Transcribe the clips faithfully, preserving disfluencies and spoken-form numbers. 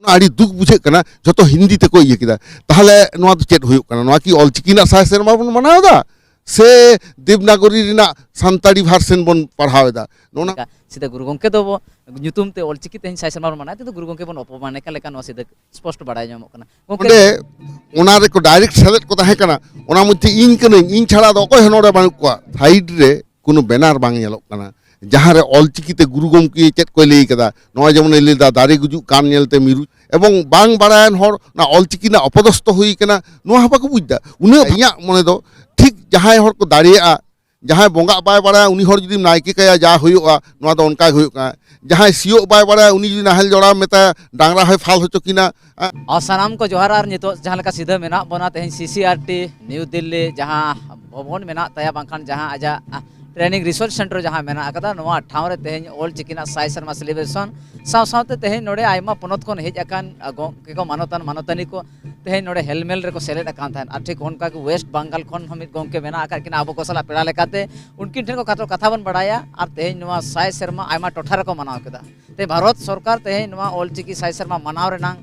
ᱟᱹᱰᱤ ᱫᱩᱠ ᱵᱩᱡᱷᱟᱹᱜ ᱠᱟᱱᱟ, ᱡᱷᱚᱛᱚ ᱦᱤᱱᱫᱤ ᱛᱮᱠᱚ ᱤᱭᱟᱹ ᱠᱮᱫᱟ᱾ ᱛᱟᱦᱚᱞᱮ ᱱᱚᱣᱟ ᱫᱚ ᱪᱮᱫ ᱦᱩᱭᱩᱜ ᱠᱟᱱᱟ? ᱱᱚᱣᱟ ᱠᱤ ᱚᱞᱪᱤᱠᱤ ᱨᱮᱱᱟᱜ ᱥᱟᱭ ᱥᱮᱨᱢᱟ ᱵᱚᱱ ᱢᱟᱱᱟᱣ ᱮᱫᱟ, ᱥᱮ ᱫᱮᱵᱽᱱᱟᱜᱚᱨᱤ ᱨᱮᱱᱟᱜ ᱥᱟᱱᱛᱟᱲᱤ ᱵᱷᱟᱨᱥᱮᱱ ᱵᱚᱱ ᱯᱟᱲᱦᱟᱣ ᱮᱫᱟ? ᱱᱚᱣᱟ ᱥᱤᱫᱷᱟᱹ ᱜᱩᱨᱩ ᱜᱚᱢᱠᱮ ᱫᱚ ᱧᱩᱛᱩᱢ ᱛᱮ ᱚᱞᱪᱤᱠᱤ ᱛᱮᱦᱮᱧ ᱥᱟᱭ ᱥᱮᱨᱢᱟ ᱵᱚᱱ ᱢᱟᱱᱟᱣ ᱮᱫᱟ, ᱛᱮᱫᱚ ᱜᱩᱨᱩ ᱜᱚᱢᱠᱮ ᱵᱚᱱ ᱚᱯᱚᱢᱟᱱᱮ ᱠᱟᱱ ᱞᱮᱠᱟ ᱱᱚᱣᱟ ᱥᱤᱫᱷᱟᱹ ᱥᱯᱚᱥᱴᱚ ᱵᱟᱲᱟᱭ ᱧᱟᱢᱚᱜ ᱠᱟᱱᱟ᱾ ᱜᱚᱢᱠᱮ, ᱚᱸᱰᱮ ᱚᱱᱟ ᱨᱮᱠᱚ ᱰᱟᱭᱨᱮᱠᱴ ᱥᱮᱞᱮᱫ ᱠᱚ ᱛᱟᱦᱮᱸ ᱠᱟᱱᱟ, ᱚᱱᱟ ᱢᱚᱫᱽᱫᱷᱮ ᱤᱧ ᱠᱟᱹᱱᱟᱹᱧ, ᱤᱧ ᱪᱷᱟᱲᱟ ᱫᱚ ᱚᱠᱚᱭ ᱦᱚᱸ ᱱᱚᱰᱮ ᱵᱟᱹᱱᱩᱜ ᱠᱚᱣᱟ᱾ ᱥᱟᱭᱤᱰ ᱨᱮ ᱠᱳᱱᱳ ᱵᱮᱱᱟᱨ ᱵᱟᱝ ᱧᱮᱞᱚᱜ ᱠᱟᱱᱟ, ᱡᱟᱦᱟᱸ ᱨᱮ ᱚᱞᱪᱤᱠᱤ ᱛᱮ ᱜᱩᱨᱩ ᱜᱚᱢᱠᱮ ᱪᱮᱫ ᱠᱚᱭ ᱞᱟᱹᱭ ᱠᱟᱫᱟ᱾ ᱱᱚᱜᱼᱚᱭ ᱡᱮᱢᱚᱱᱮ ᱞᱟᱹᱭ ᱫᱟ, "ᱫᱟᱨᱮ ᱜᱩᱡᱩᱜ ᱠᱟᱱ ᱧᱮᱞᱛᱮ ᱢᱤᱨᱩ", ᱮᱵᱚᱝ ᱵᱟᱝ ᱵᱟᱲᱟᱭᱟᱱ ᱦᱚᱲ ᱚᱱᱟ ᱚᱞᱪᱤᱠᱤ ᱨᱮᱱᱟᱜ ᱚᱯᱚᱫᱚᱥᱛᱚ ᱦᱩᱭ ᱠᱟᱱᱟ, ᱱᱚᱣᱟ ᱦᱚᱸ ᱵᱟᱠᱚ ᱵᱩᱡᱽ ᱫᱟ᱾ ᱩᱱᱟᱹᱜ ᱤᱧᱟᱹᱜ ᱢᱚᱱᱮ ᱫᱚ ᱴᱷᱤᱠ ᱡᱟᱦᱟᱸᱭ ᱦᱚᱲ ᱠᱚ ᱫᱟᱲᱮᱭᱟᱜᱼᱟ, ᱡᱟᱦᱟᱸᱭ ᱵᱚᱸᱜᱟᱜ ᱵᱟᱭ ᱵᱟᱲᱟᱭᱟ, ᱩᱱᱤ ᱦᱚᱲ ᱡᱩᱫᱤᱢ ᱱᱟᱭᱠᱮ ᱠᱟᱭᱟ, ᱡᱟ ᱦᱩᱭᱩᱜᱼᱟ, ᱱᱚᱣᱟ ᱫᱚ ᱚᱱᱠᱟ ᱜᱮ ᱦᱩᱭᱩᱜ ᱠᱟᱱᱟ᱾ ᱡᱟᱦᱟᱸᱭ ᱥᱤᱭᱳᱜ ᱵᱟᱭ ᱵᱟᱲᱟᱭᱟ, ᱩᱱᱤ ᱡᱩᱫᱤ ᱱᱟᱦᱮᱞ ᱡᱚᱲᱟᱣ ᱢᱮᱛᱟᱭᱟ, ᱰᱟᱝᱨᱟ ᱦᱚᱸᱭ ᱯᱷᱟᱞ ᱦᱚᱪᱚ ᱠᱤᱱᱟ᱾ ᱟᱨ ᱥᱟᱱᱟᱢ ᱠᱚ ᱡᱚᱦᱟᱨ᱾ ᱟᱨ ᱱᱤᱛᱚᱜ ᱡᱟᱦᱟᱸ ᱞᱮᱠᱟ ᱥᱤᱫᱷᱟᱹ ᱢᱮᱱᱟᱜ ᱵᱚᱱᱟ ᱛᱮᱦᱮᱧ ᱥᱤ ᱥᱤ ᱟᱨ ᱴᱤ ᱱᱤᱭᱩ ᱫᱤᱞᱞᱤ, ᱡᱟᱦᱟᱸ ᱵᱷᱚᱵᱚᱱ ᱢᱮᱱᱟᱜ ᱛᱟᱭᱟ, ᱵᱟᱝᱠᱷᱟᱱ ᱡᱟᱦᱟᱸ ᱟᱡᱟᱜ ᱴᱨᱮᱱᱤᱝ ᱨᱤᱥᱳᱨᱥ ᱥᱮᱱᱴᱟᱨ ᱡᱟᱦᱟᱸ ᱢᱮᱱᱟᱜ ᱟᱠᱟᱫᱟ, ᱱᱚᱣᱟ ᱴᱷᱟᱶ ᱨᱮ ᱛᱮᱦᱮᱧ ᱚᱞ ᱪᱤᱠᱤ ᱨᱮᱱᱟᱜ ᱥᱟᱭ ᱥᱮᱨᱢᱟ ᱥᱮᱞᱤᱵᱨᱮᱥᱚᱱ ᱥᱟᱶ ᱥᱟᱶᱛᱮ ᱛᱮᱦᱮᱧ ᱱᱚᱰᱮ ᱟᱭᱢᱟ ᱯᱚᱱᱚᱛ ᱠᱷᱚᱱ ᱦᱮᱡ ᱟᱠᱟᱱ, ᱟ, ᱜᱚᱢᱠᱮ ᱠᱚ, ᱢᱟᱱᱚᱛᱟᱱ ᱢᱟᱱᱚᱛᱟᱱᱤ ᱠᱚ ᱛᱮᱦᱮᱧ ᱱᱚᱰᱮ ᱦᱮᱞᱢᱮᱞ ᱨᱮᱠᱚ ᱥᱮᱞᱮᱫ ᱟᱠᱟᱱ ᱛᱟᱦᱮᱸᱫ᱾ ᱟᱨ ᱴᱷᱤᱠ ᱚᱱᱠᱟ ᱜᱮ ᱣᱮᱥᱴ ᱵᱟᱝᱜᱟᱞ ᱠᱷᱚᱱ ᱦᱚᱸ ᱢᱤᱫ ᱜᱚᱢᱠᱮ ᱢᱮᱱᱟᱜ ᱟᱠᱟᱫ ᱠᱤᱱᱟ ᱟᱵᱚ ᱠᱚ ᱥᱟᱞᱟᱜ ᱯᱮᱲᱟ ᱞᱮᱠᱟᱛᱮ᱾ ᱩᱱᱠᱤᱱ ᱴᱷᱮᱱ ᱠᱚ ᱠᱟᱛᱷᱟ, ᱠᱟᱛᱷᱟ ᱵᱚᱱ ᱵᱟᱲᱟᱭᱟ᱾ ᱟᱨ ᱛᱮᱦᱮᱧ ᱱᱚᱣᱟ ᱥᱟᱭ ᱥᱮᱨᱢᱟ ᱟᱭᱢᱟ ᱴᱚᱴᱷᱟ ᱨᱮᱠᱚ ᱢᱟᱱᱟᱣ ᱠᱮᱫᱟ᱾ ᱛᱮ ᱵᱷᱟᱨᱚᱛ ᱥᱚᱨᱠᱟᱨ ᱛᱮᱦᱮᱧ ᱱᱚᱣᱟ ᱚᱞᱪᱤᱠᱤ ᱥᱟᱭ ᱥᱮᱨᱢᱟ ᱢᱟᱱᱟᱣ ᱨᱮᱱᱟᱝ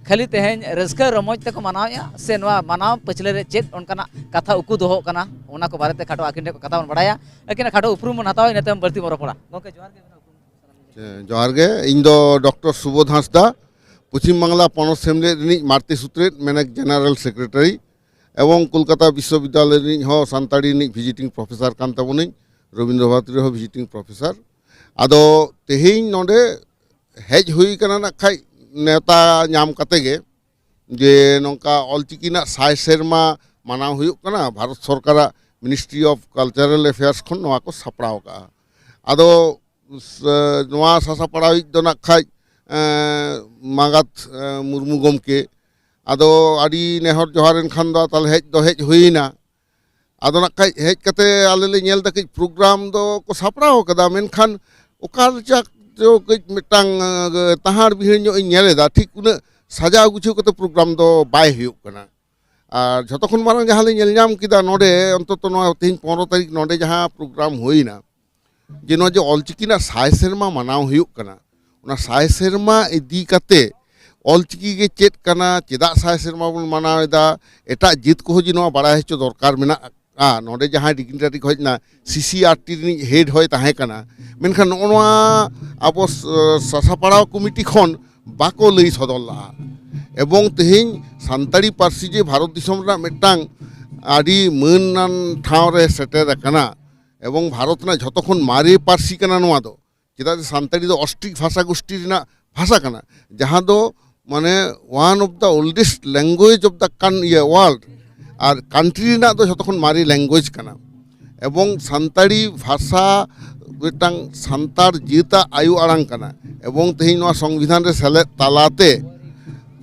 ᱠᱷᱟᱹᱞᱤ ᱛᱮᱦᱮᱧ ᱨᱟᱹᱥᱠᱟᱹ ᱨᱚᱢᱚᱡᱽ ᱛᱮᱠᱚ ᱢᱟᱱᱟᱣᱮᱫᱼᱟ, ᱥᱮ ᱱᱚᱣᱟ ᱢᱟᱱᱟᱣ ᱯᱟᱹᱪᱷᱞᱟᱹ ᱨᱮ ᱪᱮᱫ ᱚᱱᱠᱟᱱᱟᱜ ᱠᱟᱛᱷᱟ ᱩᱠᱩ ᱫᱚᱦᱚᱜ ᱠᱟᱱᱟ, ᱚᱱᱟ ᱠᱚ ᱵᱟᱨᱮᱛᱮ ᱠᱷᱟᱴᱚ ᱟᱹᱠᱤᱱ ᱴᱷᱮᱱ ᱠᱚ ᱠᱟᱛᱷᱟ ᱵᱚᱱ ᱵᱟᱲᱟᱭᱟ᱾ ᱟᱹᱠᱤᱱᱟᱜ ᱠᱷᱟᱴᱚ ᱩᱯᱨᱩᱢ ᱵᱚᱱ ᱦᱟᱛᱟᱣᱟ, ᱤᱱᱟᱹ ᱛᱟᱭᱚᱢ ᱵᱟᱹᱲᱛᱤ ᱵᱚᱱ ᱨᱚᱯᱚᱲᱟ᱾ ᱜᱚᱢᱠᱮ, ᱡᱚᱦᱟᱨ ᱜᱮ᱾ ᱦᱮᱸ, ᱡᱚᱦᱟᱨ ᱜᱮ᱾ ᱤᱧ ᱫᱚ ᱰᱚᱠᱴᱚᱨ ᱥᱩᱵᱳᱫᱷ ᱦᱟᱸᱥᱫᱟ, ᱯᱚᱪᱷᱤᱢ ᱵᱟᱝᱞᱟ ᱯᱚᱱᱚᱛ ᱥᱮᱢᱞᱮᱫ ᱨᱤᱱᱤᱡ ᱢᱟᱨᱛᱤ ᱥᱩᱛᱨᱮᱛ, ᱢᱮᱱᱮᱠ ᱡᱮᱱᱟᱨᱟᱞ ᱥᱮᱠᱨᱮᱴᱟᱨᱤ, ᱮᱵᱚᱝ ᱠᱳᱞᱠᱟᱛᱟ ᱵᱤᱥᱥᱚᱵᱤᱫᱽᱫᱟᱞᱚᱭ ᱨᱤᱱᱤᱡ ᱦᱚᱸ ᱥᱟᱱᱛᱟᱲᱤ ᱨᱤᱱᱤᱡ ᱵᱷᱤᱡᱤᱴᱤᱝ ᱯᱨᱚᱯᱷᱮᱥᱟᱨ ᱠᱟᱱ ᱛᱟᱵᱚᱱᱟᱹᱧ, ᱨᱚᱵᱤᱱᱫᱨᱚ ᱵᱷᱟᱨᱚᱛᱤ ᱨᱮᱦᱚᱸ ᱵᱷᱤᱡᱤᱴᱤᱝ ᱯᱨᱚᱯᱷᱮᱥᱟᱨ᱾ ᱟᱫᱚ ᱛᱮᱦᱮᱧ ᱱᱚᱰᱮ ᱦᱮᱡ ᱦᱩᱭ ᱠᱟᱱᱟ ᱱᱟᱜ ᱠᱷᱟᱡ ᱱᱮᱣᱛᱟ ᱧᱟᱢ ᱠᱟᱛᱮ ᱜᱮ, ᱡᱮ ᱱᱚᱝᱠᱟ ᱚᱞᱪᱤᱠᱤ ᱨᱮᱱᱟᱜ ᱥᱟᱭ ᱥᱮᱨᱢᱟ ᱢᱟᱱᱟᱣ ᱦᱩᱭᱩᱜ ᱠᱟᱱᱟ, ᱵᱷᱟᱨᱚᱛ ᱥᱚᱨᱠᱟᱨᱟᱜ ᱢᱤᱱᱤᱥᱴᱨᱤ ᱚᱯᱷ ᱠᱟᱞᱪᱟᱨᱟᱞ ᱮᱯᱷᱮᱭᱟᱨᱥ ᱠᱷᱚᱱ ᱱᱚᱣᱟ ᱠᱚ ᱥᱟᱯᱲᱟᱣ ᱠᱟᱜᱼᱟ᱾ ᱟᱫᱚ ᱥ-, ᱱᱚᱣᱟ ᱥᱟᱥᱟᱯᱲᱟᱣᱤᱡ ᱫᱚ ᱱᱟᱜ ᱠᱷᱟᱡ, ᱮᱸ, ᱢᱟᱸᱜᱟᱛ, ᱮᱸ, ᱢᱩᱨᱢᱩ ᱜᱚᱢᱠᱮ᱾ ᱟᱫᱚ ᱟᱹᱰᱤ ᱱᱮᱦᱚᱨ ᱡᱚᱦᱟᱨ ᱮᱱ ᱠᱷᱟᱱ ᱫᱚ ᱛᱟᱦᱞᱮ ᱦᱮᱡ ᱫᱚ ᱦᱮᱡ ᱦᱩᱭᱮᱱᱟ᱾ ᱟᱫᱚ ᱱᱟᱜ ᱠᱷᱟᱡ ᱦᱮᱡ ᱠᱟᱛᱮ ᱟᱞᱮ ᱞᱮ ᱧᱮᱞ ᱮᱫᱟ ᱠᱟᱹᱡ ᱯᱨᱳᱜᱨᱟᱢ ᱫᱚ ᱠᱚ ᱥᱟᱯᱲᱟᱣ ᱠᱟᱫᱟ, ᱢᱮᱱᱠᱷᱟᱱ ᱚᱠᱟ ᱞᱮᱠᱟ ᱪᱚ ᱠᱟᱹᱡ ᱢᱤᱫᱴᱟᱝ, ᱮᱸ, ᱛᱟᱦᱟᱲ ᱵᱤᱦᱤᱲ ᱧᱚᱜ ᱤᱧ ᱧᱮᱞ ᱮᱫᱟ, ᱴᱷᱤᱠ ᱩᱱᱟᱹᱜ ᱥᱟᱡᱟᱣ ᱜᱩᱪᱷᱟᱹᱣ ᱠᱟᱛᱮ ᱯᱨᱳᱜᱨᱟᱢ ᱫᱚ ᱵᱟᱭ ᱦᱩᱭᱩᱜ ᱠᱟᱱᱟ᱾ ᱟᱨ ᱡᱷᱚᱛᱚ ᱠᱷᱚᱱ ᱢᱟᱨᱟᱝ ᱡᱟᱦᱟᱸ ᱞᱮ ᱧᱮᱞ ᱧᱟᱢ ᱠᱮᱫᱟ ᱱᱚᱰᱮ, ᱚᱱᱛᱚᱛᱚ ᱱᱚᱣᱟ ᱛᱮᱦᱮᱧ ᱯᱚᱱᱨᱚ ᱛᱟᱹᱨᱤᱠᱷ ᱱᱚᱰᱮ ᱡᱟᱦᱟᱸ ᱯᱨᱳᱜᱨᱟᱢ ᱦᱩᱭᱱᱟ, ᱡᱮ ᱱᱚᱣᱟ ᱡᱮ ᱚᱞᱪᱤᱠᱤ ᱨᱮᱱᱟᱜ ᱥᱟᱭ ᱥᱮᱨᱢᱟ ᱢᱟᱱᱟᱣ ᱦᱩᱭᱩᱜ ᱠᱟᱱᱟ, ᱚᱱᱟ ᱥᱟᱭ ᱥᱮᱨᱢᱟ ᱤᱫᱤ ᱠᱟᱛᱮ ᱚᱞᱪᱤᱠᱤ ᱜᱮ ᱪᱮᱫ ᱠᱟᱱᱟ, ᱪᱮᱫᱟᱜ ᱥᱟᱭ ᱥᱮᱨᱢᱟ ᱵᱚᱱ ᱢᱟᱱᱟᱣ ᱮᱫᱟ, ᱮᱴᱟᱜ ᱡᱟᱹᱛ ᱠᱚᱦᱚᱸ ᱡᱮ ᱱᱚᱣᱟ ᱵᱟᱲᱟᱭ ᱦᱚᱪᱚ ᱫᱚᱨᱠᱟᱨ ᱢᱮᱱᱟᱜᱼᱟ᱾ ᱱᱚᱰᱮ ᱡᱟᱦᱟᱸᱭ ᱰᱤᱜᱽᱱᱤᱴᱟᱨᱤ ᱠᱚ ᱦᱮᱡ ᱮᱱᱟ, ᱥᱤ ᱥᱤ ᱟᱨ ᱴᱤ ᱨᱤᱱᱤᱡ ᱦᱮᱰ ᱦᱚᱸᱭ ᱛᱟᱦᱮᱸ ᱠᱟᱱᱟ, ᱢᱮᱱᱠᱷᱟᱱ ᱱᱚᱜᱼᱚ ᱱᱚᱣᱟ ᱟᱵᱚ ᱥ-, ᱥᱟᱥᱟᱯᱟᱲᱟᱣ ᱠᱚᱢᱤᱴᱤ ᱠᱷᱚᱱ ᱵᱟᱠᱚ ᱞᱟᱹᱭ ᱥᱚᱫᱚᱨ ᱞᱟᱜᱼᱟ᱾ ᱮᱵᱚᱝ ᱛᱮᱦᱮᱧ ᱥᱟᱱᱛᱟᱲᱤ ᱯᱟᱹᱨᱥᱤ ᱡᱮ ᱵᱷᱟᱨᱚᱛ ᱫᱤᱥᱚᱢ ᱨᱮᱱᱟᱜ ᱢᱤᱫᱴᱟᱝ ᱟᱹᱰᱤ ᱢᱟᱹᱱᱟᱱ ᱴᱷᱟᱶ ᱨᱮ ᱥᱮᱴᱮᱨ ᱟᱠᱟᱱᱟ, ᱮᱵᱚᱝ ᱵᱷᱟᱨᱚᱛ ᱨᱮᱱᱟᱜ ᱡᱷᱚᱛᱚ ᱠᱷᱚᱱ ᱢᱟᱨᱮ ᱯᱟᱹᱨᱥᱤ ᱠᱟᱱᱟ ᱱᱚᱣᱟ ᱫᱚ, ᱪᱮᱫᱟᱜ ᱥᱮ ᱥᱟᱱᱛᱟᱲᱤ ᱫᱚ ᱚᱥᱴᱨᱤᱠ ᱵᱷᱟᱥᱟ ᱜᱳᱥᱴᱤ ᱨᱮᱱᱟᱜ ᱵᱷᱟᱥᱟ ᱠᱟᱱᱟ, ᱡᱟᱦᱟᱸ ᱫᱚ ᱢᱟᱱᱮ one of the oldest language of the ᱠᱟᱱ ᱤᱭᱟᱹ world, ᱟᱨ ᱠᱟᱱᱴᱨᱤ ᱨᱮᱱᱟᱜ ᱫᱚ ᱡᱷᱚᱛᱚ ᱠᱷᱚᱱ ᱢᱟᱨᱮ ᱞᱮᱝᱜᱩᱭᱮᱡᱽ ᱠᱟᱱᱟ᱾ ᱮᱵᱚᱝ ᱥᱟᱱᱛᱟᱲᱤ ᱵᱷᱟᱥᱟ ᱢᱤᱫᱴᱟᱝ ᱥᱟᱱᱛᱟᱲ ᱡᱟᱹᱛᱟᱜ ᱟᱭᱳ ᱟᱲᱟᱝ ᱠᱟᱱᱟ, ᱮᱵᱚᱝ ᱛᱮᱦᱮᱧ ᱱᱚᱣᱟ ᱥᱚᱝᱵᱤᱫᱷᱟᱱ ᱨᱮ ᱥᱮᱞᱮᱫ ᱛᱟᱞᱟᱛᱮ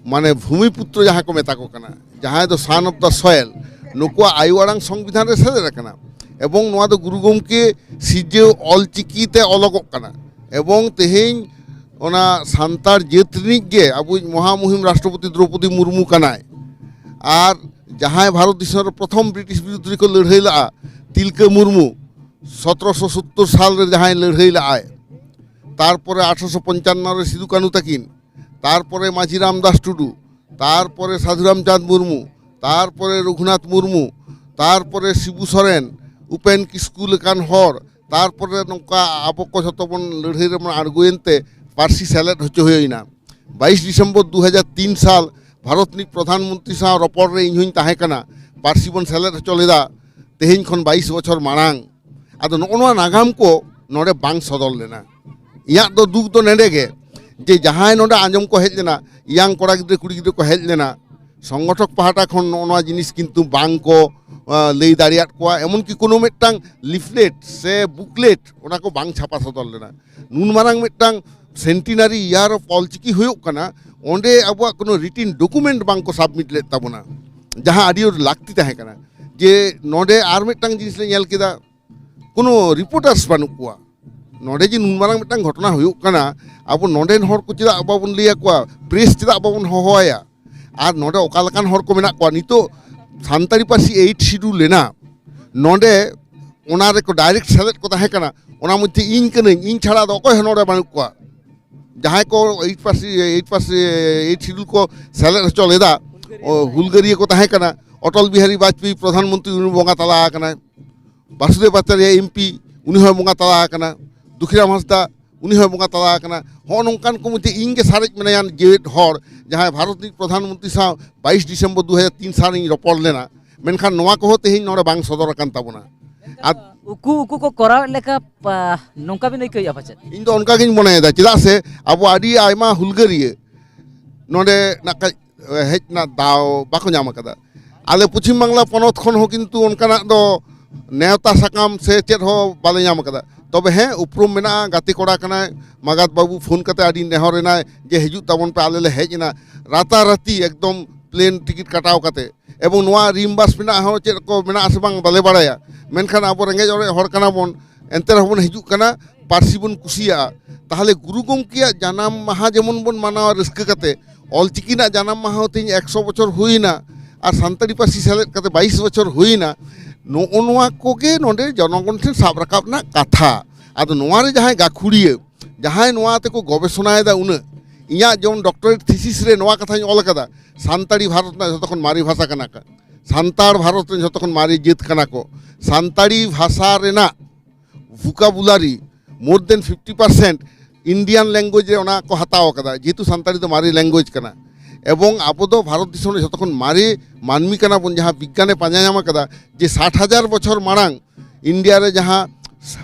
ᱢᱟᱱᱮ ᱵᱷᱩᱢᱤ ᱯᱩᱛᱨᱚ ᱡᱟᱦᱟᱸ ᱠᱚ ᱢᱮᱛᱟ ᱠᱚ ᱠᱟᱱᱟ, ᱡᱟᱦᱟᱸᱭ ᱫᱚ son of the soil, ᱱᱩᱠᱩᱣᱟᱜ ᱟᱭᱳ ᱟᱲᱟᱝ ᱥᱚᱝᱵᱤᱫᱷᱟᱱ ᱨᱮ ᱥᱮᱞᱮᱫ ᱟᱠᱟᱱᱟ᱾ ᱮᱵᱚᱝ ᱱᱚᱣᱟ ᱫᱚ ᱜᱩᱨᱩ ᱜᱚᱢᱠᱮ ᱥᱤᱨᱡᱟᱹᱣ ᱚᱞᱪᱤᱠᱤ ᱛᱮ ᱚᱞᱚᱜᱚᱜ ᱠᱟᱱᱟ᱾ ᱮᱵᱚᱝ ᱛᱮᱦᱮᱧ ᱚᱱᱟ ᱥᱟᱱᱛᱟᱲ ᱡᱟᱹᱛ ᱨᱤᱱᱤᱡ ᱜᱮ ᱟᱵᱚᱭᱤᱡ ᱢᱚᱦᱟᱢᱩᱦᱤᱢ ᱨᱟᱥᱴᱨᱚᱯᱚᱛᱤ ᱫᱨᱚᱣᱯᱚᱫᱤ ᱢᱩᱨᱢᱩ ᱠᱟᱱᱟᱭ᱾ ᱟᱨ ᱡᱟᱦᱟᱸᱭ ᱵᱷᱟᱨᱚᱛ ᱫᱤᱥᱚᱢ ᱨᱮ ᱯᱨᱚᱛᱷᱚᱢ ᱵᱨᱤᱴᱤᱥ ᱵᱤᱨᱩᱫᱽ ᱨᱮᱠᱚ ᱞᱟᱹᱲᱦᱟᱹᱭ ᱞᱟᱜᱼᱟ, ᱛᱤᱞᱠᱟᱹ ᱢᱩᱨᱢᱩ, ᱥᱚᱛᱨᱚᱥᱚ ᱥᱳᱛᱛᱳᱨ ᱥᱟᱞ ᱨᱮ ᱡᱟᱦᱟᱸᱭ ᱞᱟᱹᱲᱦᱟᱹᱭ ᱞᱟᱜᱼᱟᱭ, ᱛᱟᱨᱯᱚᱨᱮ ᱟᱴᱷᱨᱚᱥᱚ ᱯᱚᱧᱪᱟᱱᱱᱚ ᱨᱮ ᱥᱤᱫᱩ ᱠᱟᱹᱱᱩ ᱛᱟᱹᱠᱤᱱ, ᱛᱟᱨᱯᱚᱨᱮ ᱢᱟᱹᱡᱷᱤ ᱨᱟᱢᱫᱟᱥ ᱴᱩᱰᱩ, ᱛᱟᱨᱯᱚᱨᱮ ᱥᱟᱫᱷᱩ ᱨᱟᱢᱪᱟᱸᱫᱽ ᱢᱩᱨᱢᱩ, ᱛᱟᱨᱯᱚᱨᱮ ᱨᱚᱜᱷᱩᱱᱟᱛᱷ ᱢᱩᱨᱢᱩ, ᱛᱟᱨᱯᱚᱨᱮ ᱥᱤᱵᱩ ᱥᱚᱨᱮᱱ, ᱩᱯᱮᱱ ᱠᱤᱥᱠᱩ ᱞᱮᱠᱟᱱ ᱦᱚᱲ, ᱛᱟᱨᱯᱚᱨᱮ ᱱᱚᱝᱠᱟ ᱟᱵᱚ ᱠᱚ ᱡᱷᱚᱛᱚ ᱵᱚᱱ ᱞᱟᱹᱲᱦᱟᱹᱭ ᱨᱮᱵᱚᱱ ᱟᱬᱜᱚᱭᱮᱱ ᱛᱮ ᱯᱟᱹᱨᱥᱤ ᱥᱮᱞᱮᱫ ᱦᱚᱪᱚ ᱦᱩᱭᱮᱱᱟ᱾ ᱵᱟᱭᱤᱥ ᱰᱤᱥᱮᱢᱵᱚᱨ ᱫᱩ ᱦᱟᱡᱟᱨ ᱛᱤᱱ ᱥᱟᱞ ᱵᱷᱟᱨᱚᱛ ᱨᱤᱱᱤᱡ ᱯᱨᱚᱫᱷᱟᱱ ᱢᱚᱱᱛᱨᱤ ᱥᱟᱶ ᱨᱚᱯᱚᱲ ᱨᱮ ᱤᱧ ᱦᱚᱧ ᱛᱟᱦᱮᱸ ᱠᱟᱱᱟ, ᱯᱟᱹᱨᱥᱤ ᱵᱚᱱ ᱥᱮᱞᱮᱫ ᱦᱚᱪᱚ ᱞᱮᱫᱟ ᱛᱮᱦᱮᱧ ᱠᱷᱚᱱ ᱵᱟᱭᱤᱥ ᱵᱚᱪᱷᱚᱨ ᱢᱟᱲᱟᱝ᱾ ᱟᱫᱚ ᱱᱚᱜᱼᱚ ᱱᱚᱣᱟ ᱱᱟᱜᱟᱢ ᱠᱚ ᱱᱚᱰᱮ ᱵᱟᱝ ᱥᱚᱫᱚᱨ ᱞᱮᱱᱟ᱾ ᱤᱧᱟᱹᱜ ᱫᱚ ᱫᱩᱠ ᱫᱚ ᱱᱮᱰᱮ ᱜᱮ, ᱡᱮ ᱡᱟᱦᱟᱸᱭ ᱱᱚᱰᱮ ᱟᱸᱡᱚᱢ ᱠᱚ ᱦᱮᱡ ᱞᱮᱱᱟ, ᱤᱭᱟᱝ ᱠᱚᱲᱟ ᱜᱤᱫᱽᱨᱟᱹ ᱠᱩᱲᱤ ᱜᱤᱫᱽᱨᱟᱹ ᱠᱚ ᱦᱮᱡ ᱞᱮᱱᱟ, ᱥᱚᱝᱜᱚᱴᱷᱚᱠ ᱯᱟᱦᱴᱟ ᱠᱷᱚᱱ ᱱᱚᱜᱼᱚ ᱱᱚᱣᱟ ᱡᱤᱱᱤᱥ ᱠᱤᱱᱛᱩ ᱵᱟᱝ ᱠᱚ, ᱟᱸ, ᱞᱟᱹᱭ ᱫᱟᱲᱮᱭᱟᱫ ᱠᱚᱣᱟ᱾ ᱮᱢᱚᱱᱠᱤ ᱠᱳᱱᱳ ᱢᱤᱫᱴᱟᱝ ᱞᱤᱯᱷᱞᱮᱴ ᱥᱮ ᱵᱩᱠᱞᱮᱴ ᱚᱱᱟ ᱠᱚ ᱵᱟᱝ ᱪᱷᱟᱯᱟ ᱥᱚᱫᱚᱨ ᱞᱮᱱᱟ᱾ ᱱᱩᱱ ᱢᱟᱨᱟᱝ ᱢᱤᱫᱴᱟᱝ centenary year of ᱚᱞᱪᱤᱠᱤ ᱦᱩᱭᱩᱜ ᱠᱟᱱᱟ, ᱚᱸᱰᱮ ᱟᱵᱚᱣᱟᱜ ᱠᱳᱱᱳ ᱨᱤᱴᱤᱱ ᱰᱚᱠᱩᱢᱮᱱᱴ ᱵᱟᱝ ᱠᱚ ᱥᱟᱵᱢᱤᱴ ᱞᱮᱫ ᱛᱟᱵᱚᱱᱟ, ᱡᱟᱦᱟᱸ ᱟᱹᱰᱤ ᱡᱳᱨ ᱞᱟᱹᱠᱛᱤ ᱛᱟᱦᱮᱸ ᱠᱟᱱᱟ᱾ ᱡᱮ ᱱᱚᱰᱮ ᱟᱨ ᱢᱤᱫᱴᱟᱝ ᱡᱤᱱᱤᱥ ᱞᱮ ᱧᱮᱞ ᱠᱮᱫᱟ, ᱠᱳᱱᱳ ᱨᱤᱯᱳᱨᱴᱟᱨᱥ ᱵᱟᱹᱱᱩᱜ ᱠᱚᱣᱟ᱾ ᱱᱚᱰᱮ ᱡᱮ ᱱᱩᱱ ᱢᱟᱨᱟᱝ ᱢᱤᱫᱴᱟᱝ ᱜᱷᱚᱴᱚᱱᱟ ᱦᱩᱭᱩᱜ ᱠᱟᱱᱟ, ᱟᱵᱚ ᱱᱚᱰᱮᱱ ᱦᱚᱲ ᱠᱚ ᱪᱮᱫᱟᱜ ᱵᱟᱵᱚᱱ ᱞᱟᱹᱭ ᱟᱠᱚᱣᱟ, ᱯᱨᱮᱥ ᱪᱮᱫᱟᱜ ᱵᱟᱵᱚᱱ ᱦᱚᱦᱚᱣᱟᱭᱟ? ᱟᱨ ᱱᱚᱰᱮ ᱚᱠᱟ ᱞᱮᱠᱟᱱ ᱦᱚᱲ ᱠᱚ ᱢᱮᱱᱟᱜ ᱠᱚᱣᱟ? ᱱᱤᱛᱚᱜ ᱥᱟᱱᱛᱟᱲᱤ ᱯᱟᱹᱨᱥᱤ ᱮᱭᱤᱴ ᱥᱤᱰᱩᱞ ᱞᱮᱱᱟ, ᱱᱚᱰᱮ ᱚᱱᱟ ᱨᱮᱠᱚ ᱰᱟᱭᱨᱮᱠᱴ ᱥᱮᱞᱮᱫ ᱠᱚ ᱛᱟᱦᱮᱸ ᱠᱟᱱᱟ, ᱚᱱᱟ ᱢᱚᱫᱽᱫᱷᱮ ᱤᱧ ᱠᱟᱹᱱᱟᱹᱧ, ᱤᱧ ᱪᱷᱟᱲᱟ ᱫᱚ ᱚᱠᱚᱭ ᱦᱚᱸ ᱱᱚᱰᱮ ᱵᱟᱹᱱᱩᱜ ᱠᱚᱣᱟ᱾ ᱡᱟᱦᱟᱸᱭ ᱠᱚ ᱮᱭᱤᱴ ᱯᱟᱹᱨᱥᱤ ᱮᱭᱤᱴ ᱯᱟᱹᱨᱥᱤ ᱮᱭᱤᱴ ᱥᱤᱰᱩᱞ ᱠᱚ ᱥᱮᱞᱮᱫ ᱦᱚᱪᱚ ᱞᱮᱫᱟ, ᱚ, ᱦᱩᱞᱜᱟᱹᱨᱤᱭᱟᱹ ᱠᱚ ᱛᱟᱦᱮᱸ ᱠᱟᱱᱟ᱾ ᱚᱴᱚᱞ ᱵᱤᱦᱟᱨᱤ ᱵᱟᱡᱽᱯᱮᱭᱤ ᱯᱨᱚᱫᱷᱟᱱ ᱢᱚᱱᱛᱨᱤ, ᱩᱱᱤ ᱵᱚᱸᱜᱟ ᱛᱟᱞᱟ ᱟᱠᱟᱱᱟᱭ᱾ ᱵᱟᱥᱩᱫᱮᱵ ᱟᱪᱟᱨᱭᱟ ᱮᱢᱯᱤ, ᱩᱱᱤ ᱦᱚᱸᱭ ᱵᱚᱸᱜᱟ ᱛᱟᱞᱟ ᱟᱠᱟᱱᱟ᱾ ᱫᱩᱠᱷᱤᱨᱟᱢ ᱦᱟᱸᱥᱫᱟ, ᱩᱱᱤ ᱦᱚᱸᱭ ᱵᱚᱸᱜᱟ ᱛᱟᱞᱟ ᱟᱠᱟᱱᱟ᱾ ᱦᱚᱸᱜᱼᱚ ᱱᱚᱝᱠᱟᱱ ᱠᱚ ᱢᱚᱫᱽᱫᱷᱮ ᱤᱧ ᱜᱮ ᱥᱟᱨᱮᱡ ᱢᱮᱱᱟᱭᱟ ᱡᱮᱣᱮᱫ ᱦᱚᱲ, ᱡᱟᱦᱟᱸᱭ ᱵᱷᱟᱨᱚᱛ ᱨᱤᱱᱤᱡ ᱯᱨᱚᱫᱷᱟᱱ ᱢᱚᱱᱛᱨᱤ ᱥᱟᱶ ᱵᱟᱭᱤᱥ ᱰᱤᱥᱮᱢᱵᱚᱨ ᱫᱩ ᱦᱟᱡᱟᱨ ᱛᱤᱱ ᱥᱟᱞ ᱤᱧ ᱨᱚᱯᱚᱲ ᱞᱮᱱᱟ, ᱢᱮᱱᱠᱷᱟᱱ ᱱᱚᱣᱟ ᱠᱚᱦᱚᱸ ᱛᱮᱦᱮᱧ ᱱᱚᱰᱮ ᱵᱟᱝ ᱥᱚᱫᱚᱨ ᱟᱠᱟᱱ ᱛᱟᱵᱚᱱᱟ᱾ ᱟᱨ ᱩᱠᱩ ᱩᱠᱩ ᱠᱚ ᱠᱚᱨᱟᱣᱮᱫ ᱞᱮᱠᱟ, ᱯᱟ-, ᱱᱚᱝᱠᱟ ᱵᱤᱱ ᱟᱹᱭᱠᱟᱹᱣᱮᱫᱼᱟ ᱯᱟᱪᱮᱫ? ᱤᱧ ᱫᱚ ᱚᱱᱠᱟ ᱜᱤᱧ ᱢᱚᱱᱮᱭᱮᱫᱟ, ᱪᱮᱫᱟᱜ ᱥᱮ ᱟᱵᱚ ᱟᱹᱰᱤ ᱟᱭᱢᱟ ᱦᱩᱞᱜᱟᱹᱨᱤᱭᱟᱹ ᱱᱚᱰᱮ ᱱᱟᱜ ᱠᱷᱟᱡ ᱦᱮᱡ ᱨᱮᱱᱟᱜ ᱫᱟᱣ ᱵᱟᱠᱚ ᱧᱟᱢ ᱟᱠᱟᱫᱟ᱾ ᱟᱞᱮ ᱯᱚᱪᱷᱤᱢ ᱵᱟᱝᱞᱟ ᱯᱚᱱᱚᱛ ᱠᱷᱚᱱ ᱦᱚᱸ ᱠᱤᱱᱛᱩ ᱚᱱᱠᱟᱱᱟᱜ ᱫᱚ ᱱᱮᱣᱛᱟ ᱥᱟᱠᱟᱢ ᱥᱮ ᱪᱮᱫ ᱦᱚᱸ ᱵᱟᱞᱮ ᱧᱟᱢ ᱟᱠᱟᱫᱟ᱾ ᱛᱚᱵᱮ ᱦᱮᱸ, ᱩᱯᱨᱩᱢ ᱢᱮᱱᱟᱜᱼᱟ, ᱜᱟᱛᱮ ᱠᱚᱲᱟ ᱠᱟᱱᱟᱭ ᱢᱟᱜᱟᱫ ᱵᱟᱹᱵᱩ, ᱯᱷᱳᱱ ᱠᱟᱛᱮ ᱟᱹᱰᱤ ᱱᱮᱦᱚᱨ ᱮᱱᱟᱭ ᱡᱮ ᱦᱤᱡᱩᱜ ᱛᱟᱵᱚᱱ ᱯᱮ, ᱟᱞᱮ ᱞᱮ ᱦᱮᱡ ᱮᱱᱟ᱾ ᱨᱟᱛᱟᱨᱟᱛᱤ ᱮᱠᱫᱚᱢ ᱯᱞᱮᱱ ᱴᱤᱠᱤᱴ ᱠᱟᱴᱟᱣ ᱠᱟᱛᱮ, ᱮᱵᱚᱝ ᱱᱚᱣᱟ ᱨᱤᱢᱵᱟᱥ ᱢᱮᱱᱟᱜᱼᱟ ᱦᱚᱸ ᱪᱮᱫ ᱠᱚ ᱢᱮᱱᱟᱜᱼᱟ ᱥᱮ ᱵᱟᱝ ᱵᱟᱞᱮ ᱵᱟᱲᱟᱭᱟ, ᱢᱮᱱᱠᱷᱟᱱ ᱟᱵᱚ ᱨᱮᱸᱜᱮᱡ ᱚᱨᱮᱡ ᱦᱚᱲ ᱠᱟᱱᱟ ᱵᱚᱱ, ᱮᱱᱛᱮ ᱨᱮᱦᱚᱸ ᱵᱚᱱ ᱦᱤᱡᱩᱜ ᱠᱟᱱᱟ, ᱯᱟᱹᱨᱥᱤ ᱵᱚᱱ ᱠᱩᱥᱤᱭᱟᱜᱼᱟ᱾ ᱛᱟᱦᱚᱞᱮ ᱜᱩᱨᱩ ᱜᱚᱢᱠᱮᱭᱟᱜ ᱡᱟᱱᱟᱢ ᱢᱟᱦᱟ ᱡᱮᱢᱚᱱ ᱵᱚᱱ ᱢᱟᱱᱟᱣᱟ ᱨᱟᱹᱥᱠᱟᱹ ᱠᱟᱛᱮ, ᱚᱞᱪᱤᱠᱤ ᱨᱮᱱᱟᱜ ᱡᱟᱱᱟᱢ ᱢᱟᱦᱟ ᱦᱚᱸ ᱛᱮᱦᱮᱧ ᱮᱠᱥᱚ ᱵᱚᱪᱷᱚᱨ ᱦᱩᱭᱱᱟ, ᱟᱨ ᱥᱟᱱᱛᱟᱲᱤ ᱯᱟᱹᱨᱥᱤ ᱥᱮᱞᱮᱫ ᱠᱟᱛᱮ ᱵᱟᱭᱤᱥ ᱵᱚᱪᱷᱚᱨ ᱦᱩᱭᱱᱟ᱾ ᱱᱚᱜᱼᱚ ᱱᱚᱣᱟ ᱠᱚᱜᱮ ᱱᱚᱰᱮ ᱡᱚᱱᱚᱜᱚᱱ ᱴᱷᱮᱱ ᱥᱟᱵ ᱨᱟᱠᱟᱵ ᱨᱮᱱᱟᱜ ᱠᱟᱛᱷᱟ᱾ ᱟᱫᱚ ᱱᱚᱣᱟ ᱨᱮ ᱡᱟᱦᱟᱸᱭ ᱜᱟᱹᱠᱷᱩᱲᱤᱭᱟᱹ, ᱡᱟᱦᱟᱸᱭ ᱱᱚᱣᱟ ᱛᱮᱠᱚ ᱜᱚᱵᱮᱥᱚᱱᱟᱭᱮᱫᱟ ᱩᱱᱟᱹᱜ, ᱤᱧᱟᱹᱜ ᱡᱮᱢᱚᱱ ᱰᱚᱠᱴᱚᱨᱮᱴ ᱛᱷᱤᱥᱤᱥ ᱨᱮ ᱱᱚᱣᱟ ᱠᱟᱛᱷᱟᱧ ᱚᱞ ᱟᱠᱟᱫᱟ, ᱥᱟᱱᱛᱟᱲᱤ ᱵᱷᱟᱨᱚᱛ ᱨᱮᱱᱟᱜ ᱡᱷᱚᱛᱚ ᱠᱷᱚᱱ ᱢᱟᱨᱮ ᱵᱷᱟᱥᱟ ᱠᱟᱱᱟ ᱠᱚ, ᱥᱟᱱᱛᱟᱲ ᱵᱷᱟᱨᱚᱛ ᱨᱮᱱ ᱡᱷᱚᱛᱚ ᱠᱷᱚᱱ ᱢᱟᱨᱮ ᱡᱟᱹᱛ ᱠᱟᱱᱟ ᱠᱚ, ᱥᱟᱱᱛᱟᱲᱤ ᱵᱷᱟᱥᱟ ᱨᱮᱱᱟᱜ vocabulary more than fifty percent Indian language ᱨᱮ ᱚᱱᱟ ᱠᱚ ᱦᱟᱛᱟᱣ ᱟᱠᱟᱫᱟ, ᱡᱮᱦᱮᱛᱩ ᱥᱟᱱᱛᱟᱲᱤ ᱫᱚ ᱢᱟᱨᱮ language ᱠᱟᱱᱟ᱾ ᱮᱵᱚᱝ ᱟᱵᱚ ᱫᱚ ᱵᱷᱟᱨᱚᱛ ᱫᱤᱥᱚᱢ ᱨᱮ ᱡᱷᱚᱛᱚ ᱠᱷᱚᱱ ᱢᱟᱨᱮ ᱢᱟᱹᱱᱢᱤ ᱠᱟᱱᱟ ᱵᱚᱱ, ᱡᱟᱦᱟᱸ ᱵᱤᱜᱽᱜᱟᱱᱮ ᱯᱟᱸᱡᱟ ᱧᱟᱢ ᱟᱠᱟᱫᱟ ᱡᱮ ᱥᱟᱴ ᱦᱟᱡᱟᱨ ᱵᱚᱪᱷᱚᱨ ᱢᱟᱲᱟᱝ ᱤᱱᱰᱤᱭᱟ ᱨᱮ ᱡᱟᱦᱟᱸ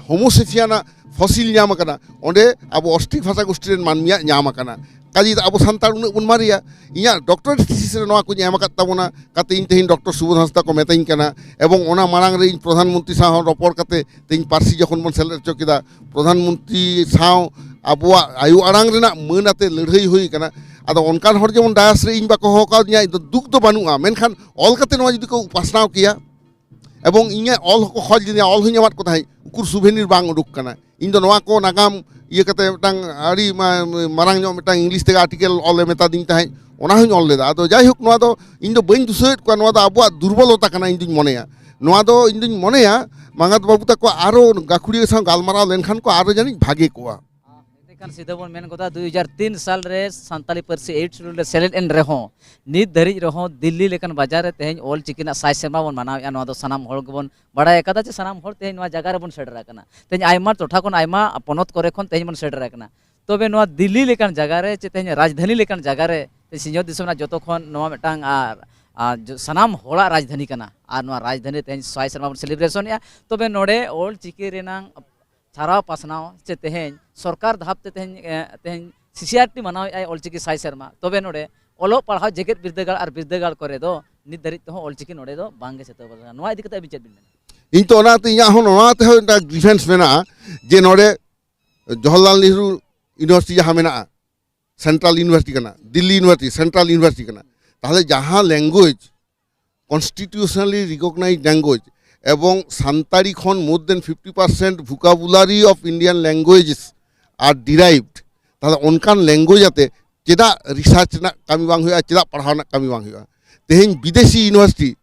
ᱦᱳᱢᱳᱥᱮᱯᱤᱭᱟᱱᱟᱜ ᱯᱷᱚᱥᱤᱞ ᱧᱟᱢ ᱟᱠᱟᱱᱟ, ᱚᱸᱰᱮ ᱟᱵᱚ ᱚᱥᱴᱨᱤᱠ ᱵᱷᱟᱥᱟ ᱜᱳᱥᱴᱤ ᱨᱮᱱ ᱢᱟᱹᱱᱢᱤᱭᱟᱜ ᱧᱟᱢ ᱟᱠᱟᱱᱟ᱾ ᱠᱟᱡᱮ ᱟᱵᱚ ᱥᱟᱱᱛᱟᱲ ᱩᱱᱟᱹᱜ ᱵᱚᱱ ᱢᱟᱨᱮᱭᱟ᱾ ᱤᱧᱟᱹᱜ ᱰᱚᱠᱴᱚᱨᱮᱴ ᱛᱷᱤᱥᱤᱥ ᱨᱮ ᱱᱚᱣᱟ ᱠᱚᱧ ᱮᱢ ᱟᱠᱟᱫ ᱛᱟᱵᱚᱱᱟ, ᱠᱟᱛᱮ ᱤᱧ ᱛᱮᱦᱮᱧ ᱰᱚᱠᱴᱚᱨ ᱥᱩᱵᱳᱫᱷ ᱦᱟᱸᱥᱫᱟ ᱠᱚ ᱢᱮᱛᱟᱹᱧ ᱠᱟᱱᱟ᱾ ᱮᱵᱚᱝ ᱚᱱᱟ ᱢᱟᱲᱟᱝ ᱨᱮ ᱤᱧ ᱯᱨᱚᱫᱷᱟᱱ ᱢᱚᱱᱛᱨᱤ ᱥᱟᱶ ᱦᱚᱸ ᱨᱚᱯᱚᱲ ᱠᱟᱛᱮ ᱛᱮᱦᱮᱧ ᱯᱟᱹᱨᱥᱤ ᱡᱚᱠᱷᱚᱱ ᱵᱚᱱ ᱥᱮᱞᱮᱫ ᱦᱚᱪᱚ ᱠᱮᱫᱟ, ᱯᱨᱚᱫᱷᱟᱱ ᱢᱚᱱᱛᱨᱤ ᱥᱟᱶ ᱟᱵᱚᱣᱟᱜ ᱟᱭᱳ ᱟᱲᱟᱝ ᱨᱮᱱᱟᱜ ᱢᱟᱹᱱ ᱟᱛᱮ ᱞᱟᱹᱲᱦᱟᱹᱭ ᱦᱩᱭ ᱠᱟᱱᱟ᱾ ᱟᱫᱚ ᱚᱱᱠᱟᱱ ᱦᱚᱲ ᱡᱮᱢᱚᱱ ᱰᱟᱭᱟᱥ ᱨᱮ ᱤᱧ ᱵᱟᱠᱚ ᱦᱚᱦᱚ ᱠᱟᱣᱫᱤᱧᱟ, ᱤᱧ ᱫᱚ ᱫᱩᱠ ᱫᱚ ᱵᱟᱹᱱᱩᱜᱼᱟ, ᱢᱮᱱᱠᱷᱟᱱ ᱚᱞ ᱠᱟᱛᱮ ᱱᱚᱣᱟ ᱡᱩᱫᱤ ᱠᱚ ᱯᱟᱥᱱᱟᱣ ᱠᱮᱭᱟ, ᱮᱵᱚᱝ ᱤᱧᱟᱹᱜ ᱚᱞ ᱦᱚᱸᱠᱚ ᱠᱷᱚᱡ ᱞᱤᱫᱤᱧᱟ, ᱚᱞ ᱦᱚᱸᱧ ᱮᱢᱟᱫ ᱠᱚ ᱛᱟᱦᱮᱸᱫ, ᱩᱠᱩᱨ ᱥᱩᱵᱷᱮᱱᱤᱨ ᱵᱟᱝ ᱩᱰᱩᱠ ᱠᱟᱱᱟ᱾ ᱤᱧ ᱫᱚ ᱱᱚᱣᱟ ᱠᱚ ᱱᱟᱜᱟᱢ ᱤᱭᱟᱹ ᱠᱟᱛᱮ ᱢᱤᱫᱴᱟᱝ ᱟᱹᱰᱤ ᱢᱟ-, ᱢᱟᱨᱟᱝ ᱧᱚᱜ ᱢᱤᱫᱴᱟᱝ ᱤᱝᱞᱤᱥ ᱛᱮᱜᱮ ᱟᱨᱴᱤᱠᱮᱞ ᱚᱞ ᱮ ᱢᱮᱛᱟ ᱫᱤᱧ ᱛᱟᱦᱮᱸᱫ, ᱚᱱᱟ ᱦᱚᱸᱧ ᱚᱞ ᱞᱮᱫᱟ᱾ ᱟᱫᱚ ᱡᱟᱭᱦᱳᱠ, ᱱᱚᱣᱟ ᱫᱚ ᱤᱧ ᱫᱚ ᱵᱟᱹᱧ ᱫᱩᱥᱟᱹᱣᱮᱫ ᱠᱚᱣᱟ, ᱱᱚᱣᱟ ᱫᱚ ᱟᱵᱚᱣᱟᱜ ᱫᱩᱨᱵᱚᱞᱚᱛᱟ ᱠᱟᱱᱟ᱾ ᱤᱧ ᱫᱩᱧ ᱢᱚᱱᱮᱭᱟ, ᱱᱚᱣᱟ ᱫᱚ ᱤᱧ ᱫᱩᱧ ᱢᱚᱱᱮᱭᱟ ᱢᱟᱸᱜᱟᱛ ᱵᱟᱹᱵᱩ ᱛᱟᱠᱚ ᱟᱨᱚ ᱜᱟᱹᱠᱷᱩᱲᱤᱭᱟᱹ ᱥᱟᱶ ᱜᱟᱞᱢᱟᱨᱟᱣ ᱞᱮᱱᱠᱷᱟᱱ ᱠᱚ ᱟᱨᱚ ᱡᱟᱹᱱᱤᱡ ᱵᱷᱟᱜᱮ ᱠᱚᱜᱼᱟ᱾ ᱥᱤᱫᱷᱟᱹ ᱵᱚᱱ ᱢᱮᱱ ᱜᱚᱫᱟ, ᱫᱩ ᱦᱟᱡᱟᱨ ᱛᱤᱱ ᱥᱟᱞ ᱨᱮ ᱥᱟᱱᱛᱟᱞᱤ ᱯᱟᱹᱨᱥᱤ ᱮᱭᱤᱴ ᱥᱤᱰᱩᱞ ᱨᱮ ᱥᱮᱞᱮᱫ ᱮᱱ ᱨᱮᱦᱚᱸ, ᱱᱤᱛ ᱫᱷᱟᱹᱨᱤᱡ ᱨᱮᱦᱚᱸ ᱫᱤᱞᱞᱤ ᱞᱮᱠᱟᱱ ᱵᱟᱡᱟᱨ ᱨᱮ ᱛᱮᱦᱮᱧ ᱚᱞ ᱪᱤᱠᱤ ᱨᱮᱱᱟᱜ ᱥᱟᱭ ᱥᱮᱨᱢᱟ ᱵᱚᱱ ᱢᱟᱱᱟᱣᱮᱫᱼᱟ᱾ ᱱᱚᱣᱟ ᱫᱚ ᱥᱟᱱᱟᱢ ᱦᱚᱲ ᱜᱮᱵᱚᱱ ᱵᱟᱲᱟᱭ ᱟᱠᱟᱫᱟ ᱡᱮ ᱥᱟᱱᱟᱢ ᱦᱚᱲ ᱛᱮᱦᱮᱧ ᱱᱚᱣᱟ ᱡᱟᱭᱜᱟ ᱨᱮᱵᱚᱱ ᱥᱮᱴᱮᱨ ᱟᱠᱟᱱᱟ᱾ ᱛᱮᱦᱮᱧ ᱟᱭᱢᱟ ᱴᱚᱴᱷᱟ ᱠᱷᱚᱱ, ᱟᱭᱢᱟ ᱯᱚᱱᱚᱛ ᱠᱚᱨᱮ ᱠᱷᱚᱱ ᱛᱮᱦᱮᱧ ᱵᱚᱱ ᱥᱮᱴᱮᱨ ᱟᱠᱟᱱᱟ᱾ ᱛᱚᱵᱮ ᱱᱚᱣᱟ ᱫᱤᱞᱞᱤ ᱞᱮᱠᱟᱱ ᱡᱟᱭᱜᱟ ᱨᱮ, ᱪᱮ ᱛᱮᱦᱮᱧ ᱨᱟᱡᱽᱫᱷᱟᱱᱤ ᱞᱮᱠᱟᱱ ᱡᱟᱭᱜᱟ ᱨᱮ, ᱛᱮᱦᱮᱧ ᱥᱤᱧᱚᱛ ᱫᱤᱥᱚᱢ ᱨᱮᱱᱟᱜ ᱡᱚᱛᱚ ᱠᱷᱚᱱ ᱱᱚᱣᱟ ᱢᱤᱫᱴᱟᱝ ᱟᱨ, ᱟᱨ ᱡᱚ-, ᱥᱟᱱᱟᱢ ᱦᱚᱲᱟᱜ ᱨᱟᱡᱽᱫᱷᱟᱱᱤ ᱠᱟᱱᱟ᱾ ᱟᱨ ᱱᱚᱣᱟ ᱨᱟᱡᱽᱫᱷᱟᱱᱤ ᱨᱮ ᱛᱮᱦᱮᱧ ᱥᱟᱭ ᱥᱮᱨᱢᱟ ᱵᱚᱱ ᱥᱮᱞᱤᱵᱨᱮᱥᱚᱱᱮᱜᱼᱟ᱾ ᱛᱚᱵᱮ ᱱᱚᱰᱮ ᱚᱞ ᱪᱤᱠᱤ ᱨᱮᱱᱟᱝ ᱪᱷᱟᱨᱟᱣ ᱯᱟᱥᱱᱟᱣ ᱪᱮ ᱛᱮᱦᱮᱧ ᱥᱚᱨᱠᱟᱨ ᱫᱷᱟᱯ ᱛᱮ ᱛᱮᱦᱮᱧ, ᱮ, ᱛᱮᱦᱮᱧ ᱥᱤᱥᱤᱟᱨᱴᱤ ᱢᱟᱱᱟᱣᱮᱫ ᱟᱭ ᱚᱞ ᱪᱤᱠᱤ ᱥᱟᱭ ᱥᱮᱨᱢᱟ, ᱛᱚᱵᱮ ᱱᱚᱰᱮ ᱚᱞᱚᱜ ᱯᱟᱲᱦᱟᱣ ᱡᱮᱜᱮᱛ ᱵᱤᱨᱫᱟᱹᱜᱟᱲ ᱟᱨ ᱵᱤᱨᱫᱟᱹᱜᱟᱲ ᱠᱚᱨᱮ ᱫᱚ ᱱᱤᱛ ᱫᱷᱟᱹᱨᱤᱡ ᱛᱮᱦᱚᱸ ᱚᱞ ᱪᱤᱠᱤ ᱱᱚᱰᱮ ᱫᱚ ᱵᱟᱝ ᱜᱮ ᱥᱮᱴᱮᱨ ᱟᱠᱟᱱᱟ᱾ ᱱᱚᱣᱟ ᱤᱫᱤ ᱠᱟᱛᱮ ᱟᱹᱵᱤᱱ ᱪᱮᱫ ᱵᱤᱱ ᱢᱮᱱᱟ? ᱤᱧ ᱛᱚ ᱚᱱᱟᱛᱮ ᱤᱧᱟᱹᱜ ᱦᱚᱸ ᱱᱚᱣᱟᱛᱮ ᱦᱚᱸ ᱢᱤᱫᱴᱟᱝ ᱜᱨᱤᱵᱷᱮᱱᱥ ᱢᱮᱱᱟᱜᱼᱟ ᱡᱮ ᱱᱚᱰᱮ ᱡᱚᱣᱟᱦᱚᱨᱞᱟᱞ ᱱᱮᱦᱨᱩ ᱤᱭᱩᱱᱤᱵᱷᱟᱨᱥᱤᱴᱤ ᱡᱟᱦᱟᱸ ᱢᱮᱱᱟᱜᱼᱟ, ᱥᱮᱱᱴᱨᱟᱞ ᱤᱭᱩᱱᱤᱵᱷᱟᱨᱥᱤᱴᱤ ᱠᱟᱱᱟ, ᱫᱤᱞᱞᱤ ᱤᱭᱩᱱᱤᱵᱷᱟᱨᱥᱤᱴᱤ ᱥᱮᱱᱴᱨᱟᱞ ᱤᱭᱩᱱᱤᱵᱷᱟᱨᱥᱤᱴᱤ ᱠᱟᱱᱟ᱾ ᱛᱟᱦᱚᱞᱮ ᱡᱟᱦᱟᱸ ᱞᱮᱝᱜᱩᱭᱮᱡᱽ, constitutionally recognized language, ᱮᱵᱚᱝ ᱥᱟᱱᱛᱟᱲᱤ ᱠᱷᱚᱱ more than fifty percent vocabulary of Indian languages are derived, ᱛᱟᱦᱚᱞᱮ ᱚᱱᱠᱟᱱ ᱞᱮᱝᱜᱩᱭᱮᱡᱽ ᱟᱛᱮ ᱪᱮᱫᱟᱜ ᱨᱤᱥᱟᱨᱪ ᱨᱮᱱᱟᱜ ᱠᱟᱹᱢᱤ ᱵᱟᱝ ᱦᱩᱭᱩᱜᱼᱟ, ᱪᱮᱫᱟᱜ ᱯᱟᱲᱦᱟᱣ ᱨᱮᱱᱟᱜ ᱠᱟᱹᱢᱤ ᱵᱟᱝ ᱦᱩᱭᱩᱜᱼᱟ? ᱛᱮᱦᱮᱧ ᱵᱤᱫᱮᱥᱤ ᱤᱭᱩᱱᱤᱵᱷᱟᱨᱥᱤᱴᱤ,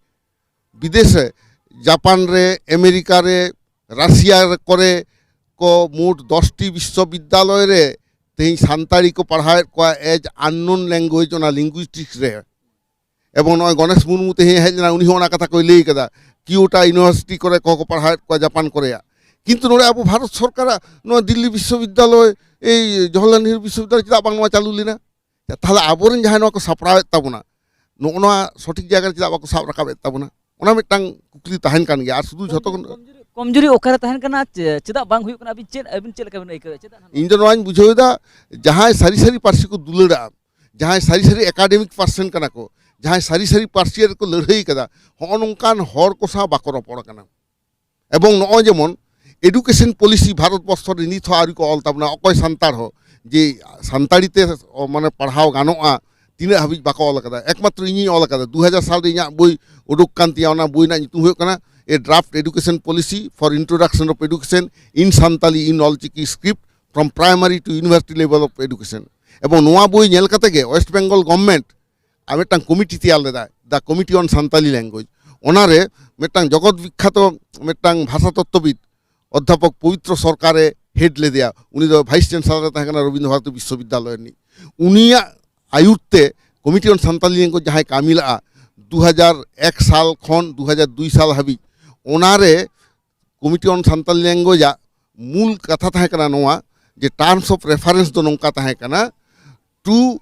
ᱵᱤᱫᱮᱥ ᱨᱮ, ᱡᱟᱯᱟᱱ ᱨᱮ, ᱟᱢᱮᱨᱤᱠᱟ ᱨᱮ, ᱨᱟᱥᱤᱭᱟ ᱠᱚᱨᱮ ᱠᱚ ᱢᱳᱴ ᱫᱚᱥᱴᱤ ᱵᱤᱥᱥᱚᱵᱤᱫᱽᱫᱟᱞᱚᱭ ᱨᱮ ᱛᱮᱦᱮᱧ ᱥᱟᱱᱛᱟᱲᱤ ᱠᱚ ᱯᱟᱲᱦᱟᱣᱮᱫ ᱠᱚᱣᱟ as unknown language ᱚᱱᱟ ᱞᱤᱝᱜᱩᱭᱥᱴᱤᱠᱥ ᱨᱮ᱾ ᱮᱵᱚᱝ ᱱᱚᱜᱼᱚᱭ ᱜᱚᱱᱮᱥ ᱢᱩᱨᱢᱩ ᱛᱮᱦᱮᱧ ᱦᱮᱡ ᱞᱮᱱᱟ, ᱩᱱᱤ ᱦᱚᱸ ᱚᱱᱟ ᱠᱟᱛᱷᱟ ᱠᱚᱭ ᱞᱟᱹᱭ ᱠᱟᱫᱟ, ᱠᱤᱭᱳᱴᱟ ᱤᱭᱩᱱᱤᱵᱷᱟᱨᱥᱤᱴᱤ ᱠᱚᱨᱮ ᱠᱚ ᱯᱟᱲᱦᱟᱣᱮᱫ ᱠᱚᱣᱟ ᱡᱟᱯᱟᱱ ᱠᱚᱨᱮᱭᱟᱜ᱾ ᱠᱤᱱᱛᱩ ᱱᱚᱰᱮ ᱟᱵᱚ ᱵᱷᱟᱨᱚᱛ ᱥᱚᱨᱠᱟᱨᱟᱜ ᱱᱚᱣᱟ ᱫᱤᱞᱞᱤ ᱵᱤᱥᱥᱚᱵᱤᱫᱽᱫᱟᱞᱚᱭ, ᱮᱭ ᱡᱚᱣᱟᱦᱚᱨᱞᱟᱞ ᱱᱮᱦᱨᱩ ᱵᱤᱥᱥᱚᱵᱤᱫᱽᱫᱟᱞᱚᱭ ᱪᱮᱫᱟᱜ ᱵᱟᱝ ᱱᱚᱣᱟ ᱪᱟᱹᱞᱩ ᱞᱮᱱᱟ? ᱛᱟᱦᱚᱞᱮ ᱟᱵᱚᱨᱮᱱ ᱡᱟᱦᱟᱸᱭ ᱱᱚᱣᱟ ᱠᱚ ᱥᱟᱯᱲᱟᱣᱮᱫ ᱛᱟᱵᱚᱱᱟ, ᱱᱚᱜᱼᱚ ᱱᱚᱣᱟ ᱥᱚᱴᱷᱤᱠ ᱡᱟᱭᱜᱟ ᱨᱮ ᱪᱮᱫᱟᱜ ᱵᱟᱠᱚ ᱥᱟᱵ ᱨᱟᱠᱟᱵᱮᱫ ᱛᱟᱵᱚᱱᱟ? ᱚᱱᱟ ᱢᱤᱫᱴᱟᱝ ᱠᱩᱠᱞᱤ ᱛᱟᱦᱮᱱ ᱠᱟᱱ ᱜᱮᱭᱟ᱾ ᱟᱨ ᱥᱩᱫᱷᱩ ᱡᱷᱚᱛᱚ ᱠᱷᱚᱱ ᱠᱚᱢᱡᱩᱨᱤ, ᱠᱚᱢᱡᱩᱨᱤ ᱚᱠᱟᱨᱮ ᱛᱟᱦᱮᱱ ᱠᱟᱱᱟ, ᱪᱮ-, ᱪᱮᱫᱟᱜ ᱵᱟᱝ ᱦᱩᱭᱩᱜ ᱠᱟᱱᱟ, ᱟᱹᱵᱤᱱ ᱪᱮᱫ, ᱟᱹᱵᱤᱱ ᱪᱮᱫ ᱞᱮᱠᱟ ᱵᱤᱱ ᱟᱹᱭᱠᱟᱹᱣᱮᱫᱼᱟ? ᱪᱮᱫᱟᱜ ᱱᱟᱦᱟᱜ ᱤᱧ ᱫᱚ ᱱᱚᱣᱟᱧ ᱵᱩᱡᱷᱟᱹᱣ ᱮᱫᱟ, ᱡᱟᱦᱟᱸᱭ ᱥᱟᱹᱨᱤ ᱥᱟᱹᱨᱤ ᱯᱟᱹᱨᱥᱤ ᱠᱚ ᱫᱩᱞᱟᱹᱲᱟᱜᱼᱟ, ᱡᱟᱦᱟᱸᱭ ᱥᱟᱹᱨᱤ ᱥᱟᱹᱨᱤ ᱮᱠᱟᱰᱮᱢᱤᱠ ᱯᱟᱨᱥᱚᱱ ᱠᱟᱱᱟ ᱠᱚ, ᱡᱟᱦᱟᱸᱭ ᱥᱟᱹᱨᱤ ᱥᱟᱹᱨᱤ ᱯᱟᱹᱨᱥᱤ ᱨᱮᱠᱚ ᱞᱟᱹᱲᱦᱟᱹᱭ ᱠᱟᱫᱟ, ᱦᱚᱸᱜᱼᱚ ᱱᱚᱝᱠᱟᱱ ᱦᱚᱲ ᱠᱚ ᱥᱟᱶ ᱵᱟᱠᱚ ᱨᱚᱯᱚᱲ ᱠᱟᱱᱟ᱾ ᱮᱵᱚᱝ ᱱᱚᱜᱼᱚᱭ ᱡᱮᱢᱚᱱ ᱮᱰᱩᱠᱮᱥᱚᱱ ᱯᱚᱞᱤᱥᱤ ᱵᱷᱟᱨᱚᱛ ᱵᱚᱨᱥᱚ ᱨᱮ ᱱᱤᱛ ᱦᱚᱸ ᱟᱹᱣᱨᱤ ᱠᱚ ᱚᱞ ᱛᱟᱵᱚᱱᱟ, ᱚᱠᱚᱭ ᱥᱟᱱᱛᱟᱲ ᱦᱚᱸ ᱡᱮ ᱥᱟᱱᱛᱟᱲᱤ ᱛᱮ ᱢᱟᱱᱮ ᱯᱟᱲᱦᱟᱣ ᱜᱟᱱᱚᱜᱼᱟ, ᱛᱤᱱᱟᱹᱜ ᱦᱟᱹᱵᱤᱡ ᱵᱟᱠᱚ ᱚᱞ ᱟᱠᱟᱫᱟ᱾ ᱮᱠᱢᱟᱛᱨᱚ ᱤᱧᱤᱧ ᱚᱞ ᱟᱠᱟᱫᱟ, ᱫᱩ ᱦᱟᱡᱟᱨ ᱥᱟᱞ ᱨᱮ ᱤᱧᱟᱹᱜ ᱵᱳᱭ ᱩᱰᱩᱠ ᱠᱟᱱ ᱛᱤᱧᱟ, ᱚᱱᱟ ᱵᱳᱭ ᱨᱮᱱᱟᱜ ᱧᱩᱛᱩᱢ ᱦᱩᱭᱩᱜ ᱠᱟᱱᱟ A Draft Education Policy for Introduction of Education in Santali in Olchiki Script from Primary to University Level of Education. ᱮᱵᱚᱝ ᱱᱚᱣᱟ ᱵᱳᱭ ᱧᱮᱞ ᱠᱟᱛᱮ ᱜᱮ ᱳᱭᱮᱥᱴ ᱵᱮᱝᱜᱚᱞ ᱜᱚᱵᱷᱢᱮᱱᱴ ᱟᱨ ᱢᱤᱫᱴᱟᱝ ᱠᱚᱢᱤᱴᱤ ᱛᱮᱭᱟᱨ ᱞᱮᱫᱟᱭ, The Committee on Santali Language᱾ ᱚᱱᱟᱨᱮ ᱢᱤᱫᱴᱟᱝ ᱡᱚᱜᱚᱛ ᱵᱤᱠᱠᱷᱟᱛᱚ ᱢᱤᱫᱴᱟᱝ ᱵᱷᱟᱥᱟ ᱛᱚᱛᱛᱚᱵᱤᱫ ᱚᱫᱽᱫᱷᱟᱯᱚᱠ ᱯᱚᱵᱤᱛᱨᱚ ᱥᱚᱨᱠᱟᱨᱮ ᱦᱮᱰ ᱞᱮᱫᱮᱭᱟ᱾ ᱩᱱᱤ ᱫᱚ ᱵᱷᱟᱭᱤᱥ ᱪᱟᱱᱥᱮᱞᱚᱨ ᱮ ᱛᱟᱦᱮᱸ ᱠᱟᱱᱟ ᱨᱚᱵᱤᱱᱫᱨᱚ ᱵᱷᱟᱨᱚᱛᱤ ᱵᱤᱥᱥᱚᱵᱤᱫᱽᱫᱟᱞᱚᱭ ᱨᱤᱱᱤᱡ᱾ ᱩᱱᱤᱭᱟᱜ ᱟᱭᱩᱨ ᱛᱮ ᱠᱚᱢᱤᱴᱤ ᱚᱱ ᱥᱟᱱᱛᱟᱞᱤ ᱞᱮᱝᱜᱩᱭᱮᱡᱽ ᱡᱟᱦᱟᱸᱭ ᱠᱟᱹᱢᱤ ᱞᱟᱜᱼᱟ, ᱫᱩ ᱦᱟᱡᱟᱨ ᱮᱠ ᱥᱟᱞ ᱠᱷᱚᱱ ᱫᱩ ᱦᱟᱡᱟᱨ ᱫᱩᱭ ᱥᱟᱞ ᱦᱟᱹᱵᱤᱡ, ᱚᱱᱟᱨᱮ ᱠᱚᱢᱤᱴᱤ ᱚᱱ ᱥᱟᱱᱛᱟᱞᱤ ᱞᱮᱝᱜᱩᱭᱮᱡᱽ ᱟᱜ ᱢᱩᱞ ᱠᱟᱛᱷᱟ ᱛᱟᱦᱮᱸ ᱠᱟᱱᱟ ᱱᱚᱣᱟ, ᱡᱮ ᱴᱟᱨᱢᱥ ᱚᱯᱷ ᱨᱮᱯᱷᱟᱨᱮᱱᱥ ᱫᱚ ᱱᱚᱝᱠᱟ ᱛᱟᱦᱮᱸ ᱠᱟᱱᱟ, ᱴᱩ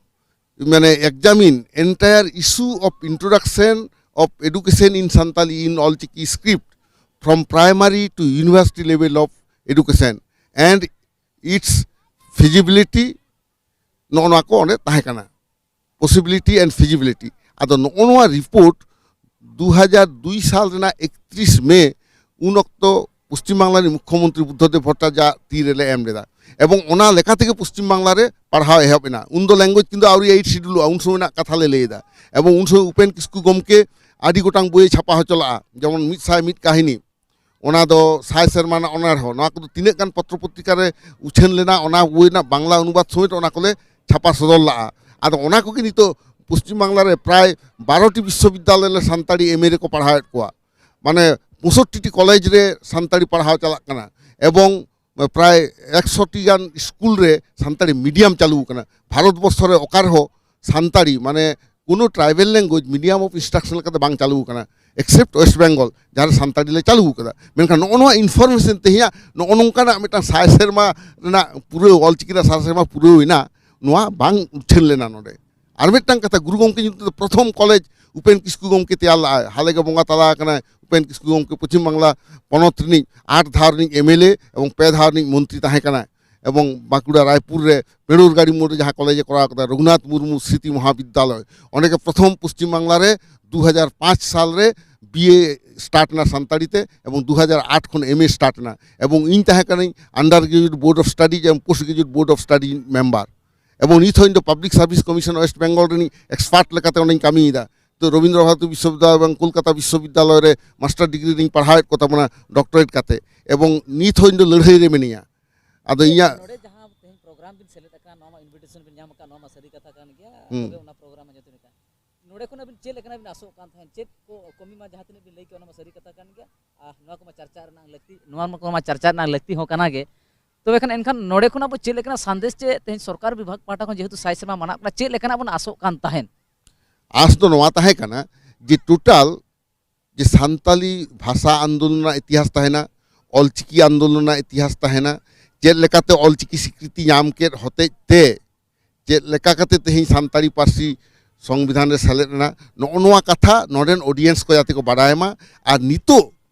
ᱢᱟᱱᱮ examine entire issue of introduction of education in Santali in Olchiki script from primary to university level of education and its feasibility, ᱱᱚᱜᱼᱚ ᱱᱚᱣᱟ ᱠᱚ ᱚᱸᱰᱮ ᱛᱟᱦᱮᱸ ᱠᱟᱱᱟ, possibility and feasibility᱾ ᱟᱫᱚ ᱱᱚᱜᱼᱚ ᱱᱚᱣᱟ ᱨᱤᱯᱳᱨᱴ ᱫᱩ ᱦᱟᱡᱟᱨ ᱫᱩᱭ ᱥᱟᱞ ᱨᱮᱱᱟᱜ ᱮᱠᱛᱨᱤᱥ ᱢᱮ, ᱩᱱ ᱚᱠᱛᱚ ᱯᱚᱥᱪᱤᱢ ᱵᱟᱝᱞᱟ ᱨᱤᱱ ᱢᱩᱠᱠᱷᱚᱢᱚᱱᱛᱨᱤ ᱵᱩᱫᱽᱫᱷᱚᱫᱮᱵ ᱵᱷᱚᱴᱴᱟᱪᱟᱨᱡᱟ ᱛᱤ ᱨᱮᱞᱮ ᱮᱢ ᱞᱮᱫᱟ, ᱮᱵᱚᱝ ᱚᱱᱟ ᱞᱮᱠᱟ ᱛᱮᱜᱮ ᱯᱚᱥᱪᱤᱢ ᱵᱟᱝᱞᱟ ᱨᱮ ᱯᱟᱲᱦᱟᱣ ᱮᱦᱚᱵ ᱮᱱᱟ᱾ ᱩᱱᱫᱚ ᱞᱮᱝᱜᱩᱭᱮᱡᱽ ᱠᱤᱱᱛᱩ ᱟᱹᱣᱨᱤ ᱮᱭᱤᱴ ᱥᱤᱰᱩᱞᱚᱜᱼᱟ, ᱩᱱ ᱥᱚᱢᱚᱭ ᱨᱮᱱᱟᱜ ᱠᱟᱛᱷᱟ ᱞᱮ ᱞᱟᱹᱭ ᱮᱫᱟ᱾ ᱮᱵᱚᱝ ᱩᱱ ᱥᱚᱢᱚᱭ ᱩᱯᱮᱱ ᱠᱤᱥᱠᱩ ᱜᱚᱢᱠᱮ ᱟᱹᱰᱤ ᱜᱚᱴᱟᱝ ᱵᱳᱭᱮ ᱪᱷᱟᱯᱟ ᱦᱚᱪᱚ ᱞᱟᱜᱼᱟ, ᱡᱮᱢᱚᱱ ᱢᱤᱫ ᱥᱟᱭ ᱢᱤᱫ ᱠᱟᱹᱦᱱᱤ, ᱚᱱᱟ ᱫᱚ ᱥᱟᱭ ᱥᱮᱨᱢᱟ ᱨᱮᱱᱟᱜ ᱚᱱᱚᱬᱦᱮ, ᱱᱚᱣᱟ ᱠᱚᱫᱚ ᱛᱤᱱᱟᱹᱜ ᱜᱟᱱ ᱯᱚᱛᱨᱚ ᱯᱚᱛᱨᱤᱠᱟ ᱨᱮ ᱩᱪᱷᱟᱹᱱ ᱞᱮᱱᱟ, ᱚᱱᱟ ᱵᱳᱭ ᱨᱮᱱᱟᱜ ᱵᱟᱝᱞᱟ ᱚᱱᱩᱵᱟᱫ ᱥᱚᱢᱮᱛ ᱚᱱᱟ ᱠᱚᱞᱮ ᱪᱷᱟᱯᱟ ᱥᱚᱫᱚᱨ ᱞᱟᱜᱼᱟ᱾ ᱟᱫᱚ ᱚᱱᱟ ᱠᱚᱜᱮ ᱱᱤᱛᱚᱜ ᱯᱚᱥᱪᱤᱢ ᱵᱟᱝᱞᱟ ᱨᱮ ᱯᱨᱟᱭ ᱵᱟᱨᱚ ᱴᱤ ᱵᱤᱥᱥᱚᱵᱤᱫᱽᱫᱟᱞᱚᱭ ᱨᱮ ᱥᱟᱱᱛᱟᱲᱤ ᱮᱢ ᱮ ᱨᱮᱠᱚ ᱯᱟᱲᱦᱟᱣᱮᱫ ᱠᱚᱣᱟ, ᱢᱟᱱᱮ ᱯᱚᱸᱭᱥᱚᱴᱴᱤ ᱴᱤ ᱠᱚᱞᱮᱡᱽ ᱨᱮ ᱥᱟᱱᱛᱟᱲᱤ ᱯᱟᱲᱦᱟᱣ ᱪᱟᱞᱟᱜ ᱠᱟᱱᱟ, ᱮᱵᱚᱝ ᱯᱨᱟᱭ ᱮᱠᱥᱚ ᱴᱤ ᱜᱟᱱ ᱥᱠᱩᱞ ᱨᱮ ᱥᱟᱱᱛᱟᱲᱤ ᱢᱤᱰᱤᱭᱟᱢ ᱪᱟᱹᱞᱩ ᱟᱠᱟᱱᱟ᱾ ᱵᱷᱟᱨᱚᱛ ᱵᱚᱨᱥᱚ ᱨᱮ ᱚᱠᱟ ᱨᱮᱦᱚᱸ ᱥᱟᱱᱛᱟᱲᱤ, ᱢᱟᱱᱮ ᱠᱳᱱᱳ tribal language medium of instruction ᱞᱮᱠᱟᱛᱮ ᱵᱟᱝ ᱪᱟᱹᱞᱩ ᱟᱠᱟᱱᱟ, except West Bengal, ᱡᱟᱦᱟᱸ ᱨᱮ ᱥᱟᱱᱛᱟᱲᱤ ᱞᱮ ᱪᱟᱹᱞᱩ ᱟᱠᱟᱫᱟ᱾ ᱢᱮᱱᱠᱷᱟᱱ ᱱᱚᱜᱼᱚ ᱱᱚᱣᱟ ᱤᱱᱯᱷᱚᱨᱢᱮᱥᱚᱱ ᱛᱮᱦᱮᱧᱟᱜ ᱱᱚᱜᱼᱚ ᱱᱚᱝᱠᱟᱱᱟᱜ ᱢᱤᱫᱴᱟᱝ ᱥᱟᱭ ᱥᱮᱨᱢᱟ ᱨᱮᱱᱟᱜ ᱯᱩᱨᱟᱹᱣ, ᱚᱞᱪᱤᱠᱤ ᱨᱮᱱᱟᱜ ᱥᱟᱭ ᱥᱮᱨᱢᱟ ᱯᱩᱨᱟᱹᱣ ᱮᱱᱟ, ᱱᱚᱣᱟ ᱵᱟᱝ ᱩᱪᱷᱟᱹᱱ ᱞᱮᱱᱟ ᱱᱚᱰᱮ᱾ ᱟᱨ ᱢᱤᱫᱴᱟᱝ ᱠᱟᱛᱷᱟ, ᱜᱩᱨᱩ ᱜᱚᱢᱠᱮ ᱧᱩᱛᱩᱢ ᱛᱮ ᱯᱨᱚᱛᱷᱚᱢ ᱠᱚᱞᱮᱡᱽ ᱩᱯᱮᱱ ᱠᱤᱥᱠᱩ ᱜᱚᱢᱠᱮ ᱛᱮᱭᱟᱨ ᱞᱟᱜᱼᱟᱭ, ᱦᱟᱞᱮ ᱜᱮ ᱵᱚᱸᱜᱟ ᱛᱟᱞᱟ ᱟᱠᱟᱱᱟᱭ ᱩᱯᱮᱱ ᱠᱤᱥᱠᱩ ᱜᱚᱢᱠᱮ, ᱯᱚᱪᱷᱤᱢ ᱵᱟᱝᱞᱟ ᱯᱚᱱᱚᱛ ᱨᱤᱱᱤᱡ ᱟᱴ ᱫᱷᱟᱣ ᱨᱤᱱᱤᱡ ᱮᱢ ᱮᱞ ᱮ ᱮᱵᱚᱝ ᱯᱮ ᱫᱷᱟᱣ ᱨᱤᱱᱤᱡ ᱢᱚᱱᱛᱨᱤ ᱛᱟᱦᱮᱸ ᱠᱟᱱᱟᱭ᱾ ᱮᱵᱚᱝ ᱵᱟᱸᱠᱩᱲᱟ ᱨᱟᱭᱯᱩᱨ ᱨᱮ ᱯᱮᱲᱩᱨ ᱜᱟᱲᱤ ᱢᱳᱲ ᱨᱮ ᱡᱟᱦᱟᱸ ᱠᱚᱞᱮᱡᱽ ᱮ ᱠᱚᱨᱟᱣ ᱠᱟᱫᱟ, ᱨᱚᱜᱷᱩᱱᱟᱛᱷ ᱢᱩᱨᱢᱩ ᱥᱨᱤᱛᱤ ᱢᱚᱦᱟᱵᱤᱫᱽᱫᱟᱞᱚᱭ, ᱚᱸᱰᱮ ᱜᱮ ᱯᱨᱚᱛᱷᱚᱢ ᱯᱚᱥᱪᱤᱢ ᱵᱟᱝᱞᱟ ᱨᱮ ᱫᱩ ᱦᱟᱡᱟᱨ ᱯᱟᱸᱪ ᱥᱟᱞ ᱨᱮ ᱵᱤ ᱮ ᱥᱴᱟᱨᱴ ᱮᱱᱟ ᱥᱟᱱᱛᱟᱲᱤ ᱛᱮ, ᱮᱵᱚᱝ ᱫᱩ ᱦᱟᱡᱟᱨ ᱟᱴ ᱠᱷᱚᱱ ᱮᱢ ᱮ ᱥᱴᱟᱨᱴ ᱮᱱᱟ᱾ ᱮᱵᱚᱝ ᱤᱧ ᱛᱟᱦᱮᱸ ᱠᱟᱹᱱᱟᱹᱧ undergraduate board of studies ᱮᱵᱚᱝ post graduate board of study member᱾ ᱮᱵᱚᱝ ᱱᱤᱛ ᱦᱚᱸ ᱤᱧ ᱫᱚ Public Service Commission West Bengal ᱨᱤᱱᱤᱡ ᱮᱠᱥᱯᱟᱨᱴ ᱞᱮᱠᱟᱛᱮ ᱚᱸᱰᱮᱧ ᱠᱟᱹᱢᱤᱭᱮᱫᱟ᱾ ᱛᱚ ᱨᱚᱵᱤᱱᱫᱨᱚ ᱵᱷᱟᱨᱚᱛᱤ ᱵᱤᱥᱥᱚᱵᱤᱫᱽᱫᱟᱞᱚᱭ ᱮᱵᱚᱝ ᱠᱳᱞᱠᱟᱛᱟ ᱵᱤᱥᱥᱚᱵᱤᱫᱽᱫᱟᱞᱚᱭ ᱨᱮ ᱢᱟᱥᱴᱟᱨ ᱰᱤᱜᱽᱨᱤ ᱨᱤᱧ ᱯᱟᱲᱦᱟᱣᱮᱫ ᱠᱚ ᱛᱟᱵᱚᱱᱟ, ᱰᱚᱠᱴᱚᱨᱮᱴ ᱠᱟᱛᱮ, ᱮᱵᱚᱝ ᱱᱤᱛ ᱦᱚᱸ ᱤᱧ ᱫᱚ ᱞᱟᱹᱲᱦᱟᱹᱭ ᱨᱮ ᱢᱤᱱᱟᱹᱧᱟ᱾ ᱟᱫᱚ ᱤᱧᱟᱹᱜ ᱱᱚᱰᱮ ᱡᱟᱦᱟᱸ ᱛᱮᱦᱮᱧ ᱯᱨᱳᱜᱨᱟᱢ ᱵᱤᱱ ᱥᱮᱞᱮᱫ ᱟᱠᱟᱱᱟ, ᱱᱚᱣᱟ ᱢᱟ ᱤᱱᱵᱷᱤᱴᱮᱥᱚᱱ ᱵᱤᱱ ᱧᱟᱢ ᱟᱠᱟᱫ, ᱱᱚᱣᱟ ᱢᱟ ᱥᱟᱹᱨᱤ ᱠᱟᱛᱷᱟ ᱠᱟᱱ ᱜᱮᱭᱟ᱾ ᱦᱩᱸ᱾ ᱛᱚᱵᱮ ᱚᱱᱟ ᱯᱨᱳᱜᱨᱟᱢ ᱟᱸᱡᱚᱢ ᱛᱮ ᱱᱚᱰᱮ ᱠᱷᱚᱱ ᱟᱹᱵᱤᱱ ᱪᱮᱫ ᱞᱮᱠᱟᱱᱟᱜ ᱵᱤᱱ ᱟᱥᱚᱜ ᱠᱟᱱ ᱛᱟᱦᱮᱸᱫ? ᱪᱮᱫ ᱠᱚ ᱠᱚᱢᱤ ᱢᱟ ᱡᱟᱦᱟᱸ ᱛᱤᱱᱟᱹᱜ ᱵᱤᱱ ᱞᱟᱹᱭ ᱠᱮᱫ, ᱚᱱᱟ ᱢᱟ ᱥᱟᱹᱨᱤ ᱠᱟᱛᱷᱟ ᱠᱟᱱ ᱜᱮᱭᱟ, ᱟᱨ ᱱᱚᱣᱟ ᱠᱚᱢᱟ ᱪᱟᱨᱪᱟ ᱨᱮᱱᱟᱜ ᱞᱟᱹᱠᱛᱤ, ᱱᱚᱣᱟ ᱠᱚᱢᱟ ᱪᱟᱨᱪᱟ ᱨᱮᱱᱟᱜ ᱞᱟᱹᱠᱛᱤ ᱦᱚᱸ ᱠᱟᱱᱟ ᱜᱮ᱾ ᱛᱚᱵᱮ ᱠᱷᱟᱱ ᱮᱱᱠᱷᱟᱱ ᱱᱚᱰᱮ ᱠᱷᱚᱱ ᱟᱵᱚ ᱪᱮᱫ ᱞᱮᱠᱟᱱᱟᱜ ᱥᱟᱸᱫᱮᱥ ᱪᱮ ᱛᱮᱦᱮᱧ ᱥᱚᱨᱠᱟᱨ ᱵᱤᱵᱷᱟᱜᱽ ᱯᱟᱦᱴᱟ ᱠᱷᱚᱱ ᱡᱮᱦᱮᱛᱩ ᱥᱟᱭ ᱥᱮᱨᱢᱟ ᱢᱟᱱᱟᱜ ᱠᱟᱱᱟ, ᱪᱮᱫ ᱞᱮᱠᱟᱱᱟᱜ ᱵᱚᱱ ᱟᱥᱚᱜ ᱠᱟᱱ ᱛᱟᱦᱮᱸᱱ? ᱟᱥ ᱫᱚ ᱱᱚᱣᱟ ᱛᱟᱦᱮᱸ ᱠᱟᱱᱟ ᱡᱮ ᱴᱳᱴᱟᱞ ᱡᱮ ᱥᱟᱱᱛᱟᱞᱤ ᱵᱷᱟᱥᱟ ᱟᱱᱫᱳᱞᱚᱱ ᱨᱮᱱᱟᱜ ᱤᱛᱤᱦᱟᱥ ᱛᱟᱦᱮᱱᱟ, ᱚᱞᱪᱤᱠᱤ ᱟᱱᱫᱳᱞᱚᱱ ᱨᱮᱱᱟᱜ ᱤᱛᱤᱦᱟᱥ ᱛᱟᱦᱮᱱᱟ, ᱪᱮᱫ ᱞᱮᱠᱟᱛᱮ ᱚᱞᱪᱤᱠᱤ ᱥᱤᱠᱨᱤᱛᱤ ᱧᱟᱢ ᱠᱮᱫ ᱦᱚᱛᱮᱡ ᱛᱮ ᱪᱮᱫ ᱞᱮᱠᱟ ᱠᱟᱛᱮ ᱛᱮᱦᱮᱧ ᱥᱟᱱᱛᱟᱲᱤ ᱯᱟᱹᱨᱥᱤ ᱥᱚᱝᱵᱤᱫᱷᱟᱱ ᱨᱮ ᱥᱮᱞᱮᱫ ᱮᱱᱟ, ᱱᱚᱜᱼᱚ ᱱᱚᱣᱟ ᱠᱟᱛᱷᱟ ᱱᱚᱰᱮᱱ ᱚᱰᱤᱭᱮᱱᱥ ᱠᱚ ᱡᱟᱛᱮ ᱠᱚ ᱵᱟᱰᱟᱭ ᱢᱟ᱾ ᱟᱨ ᱱᱤᱛᱚᱜ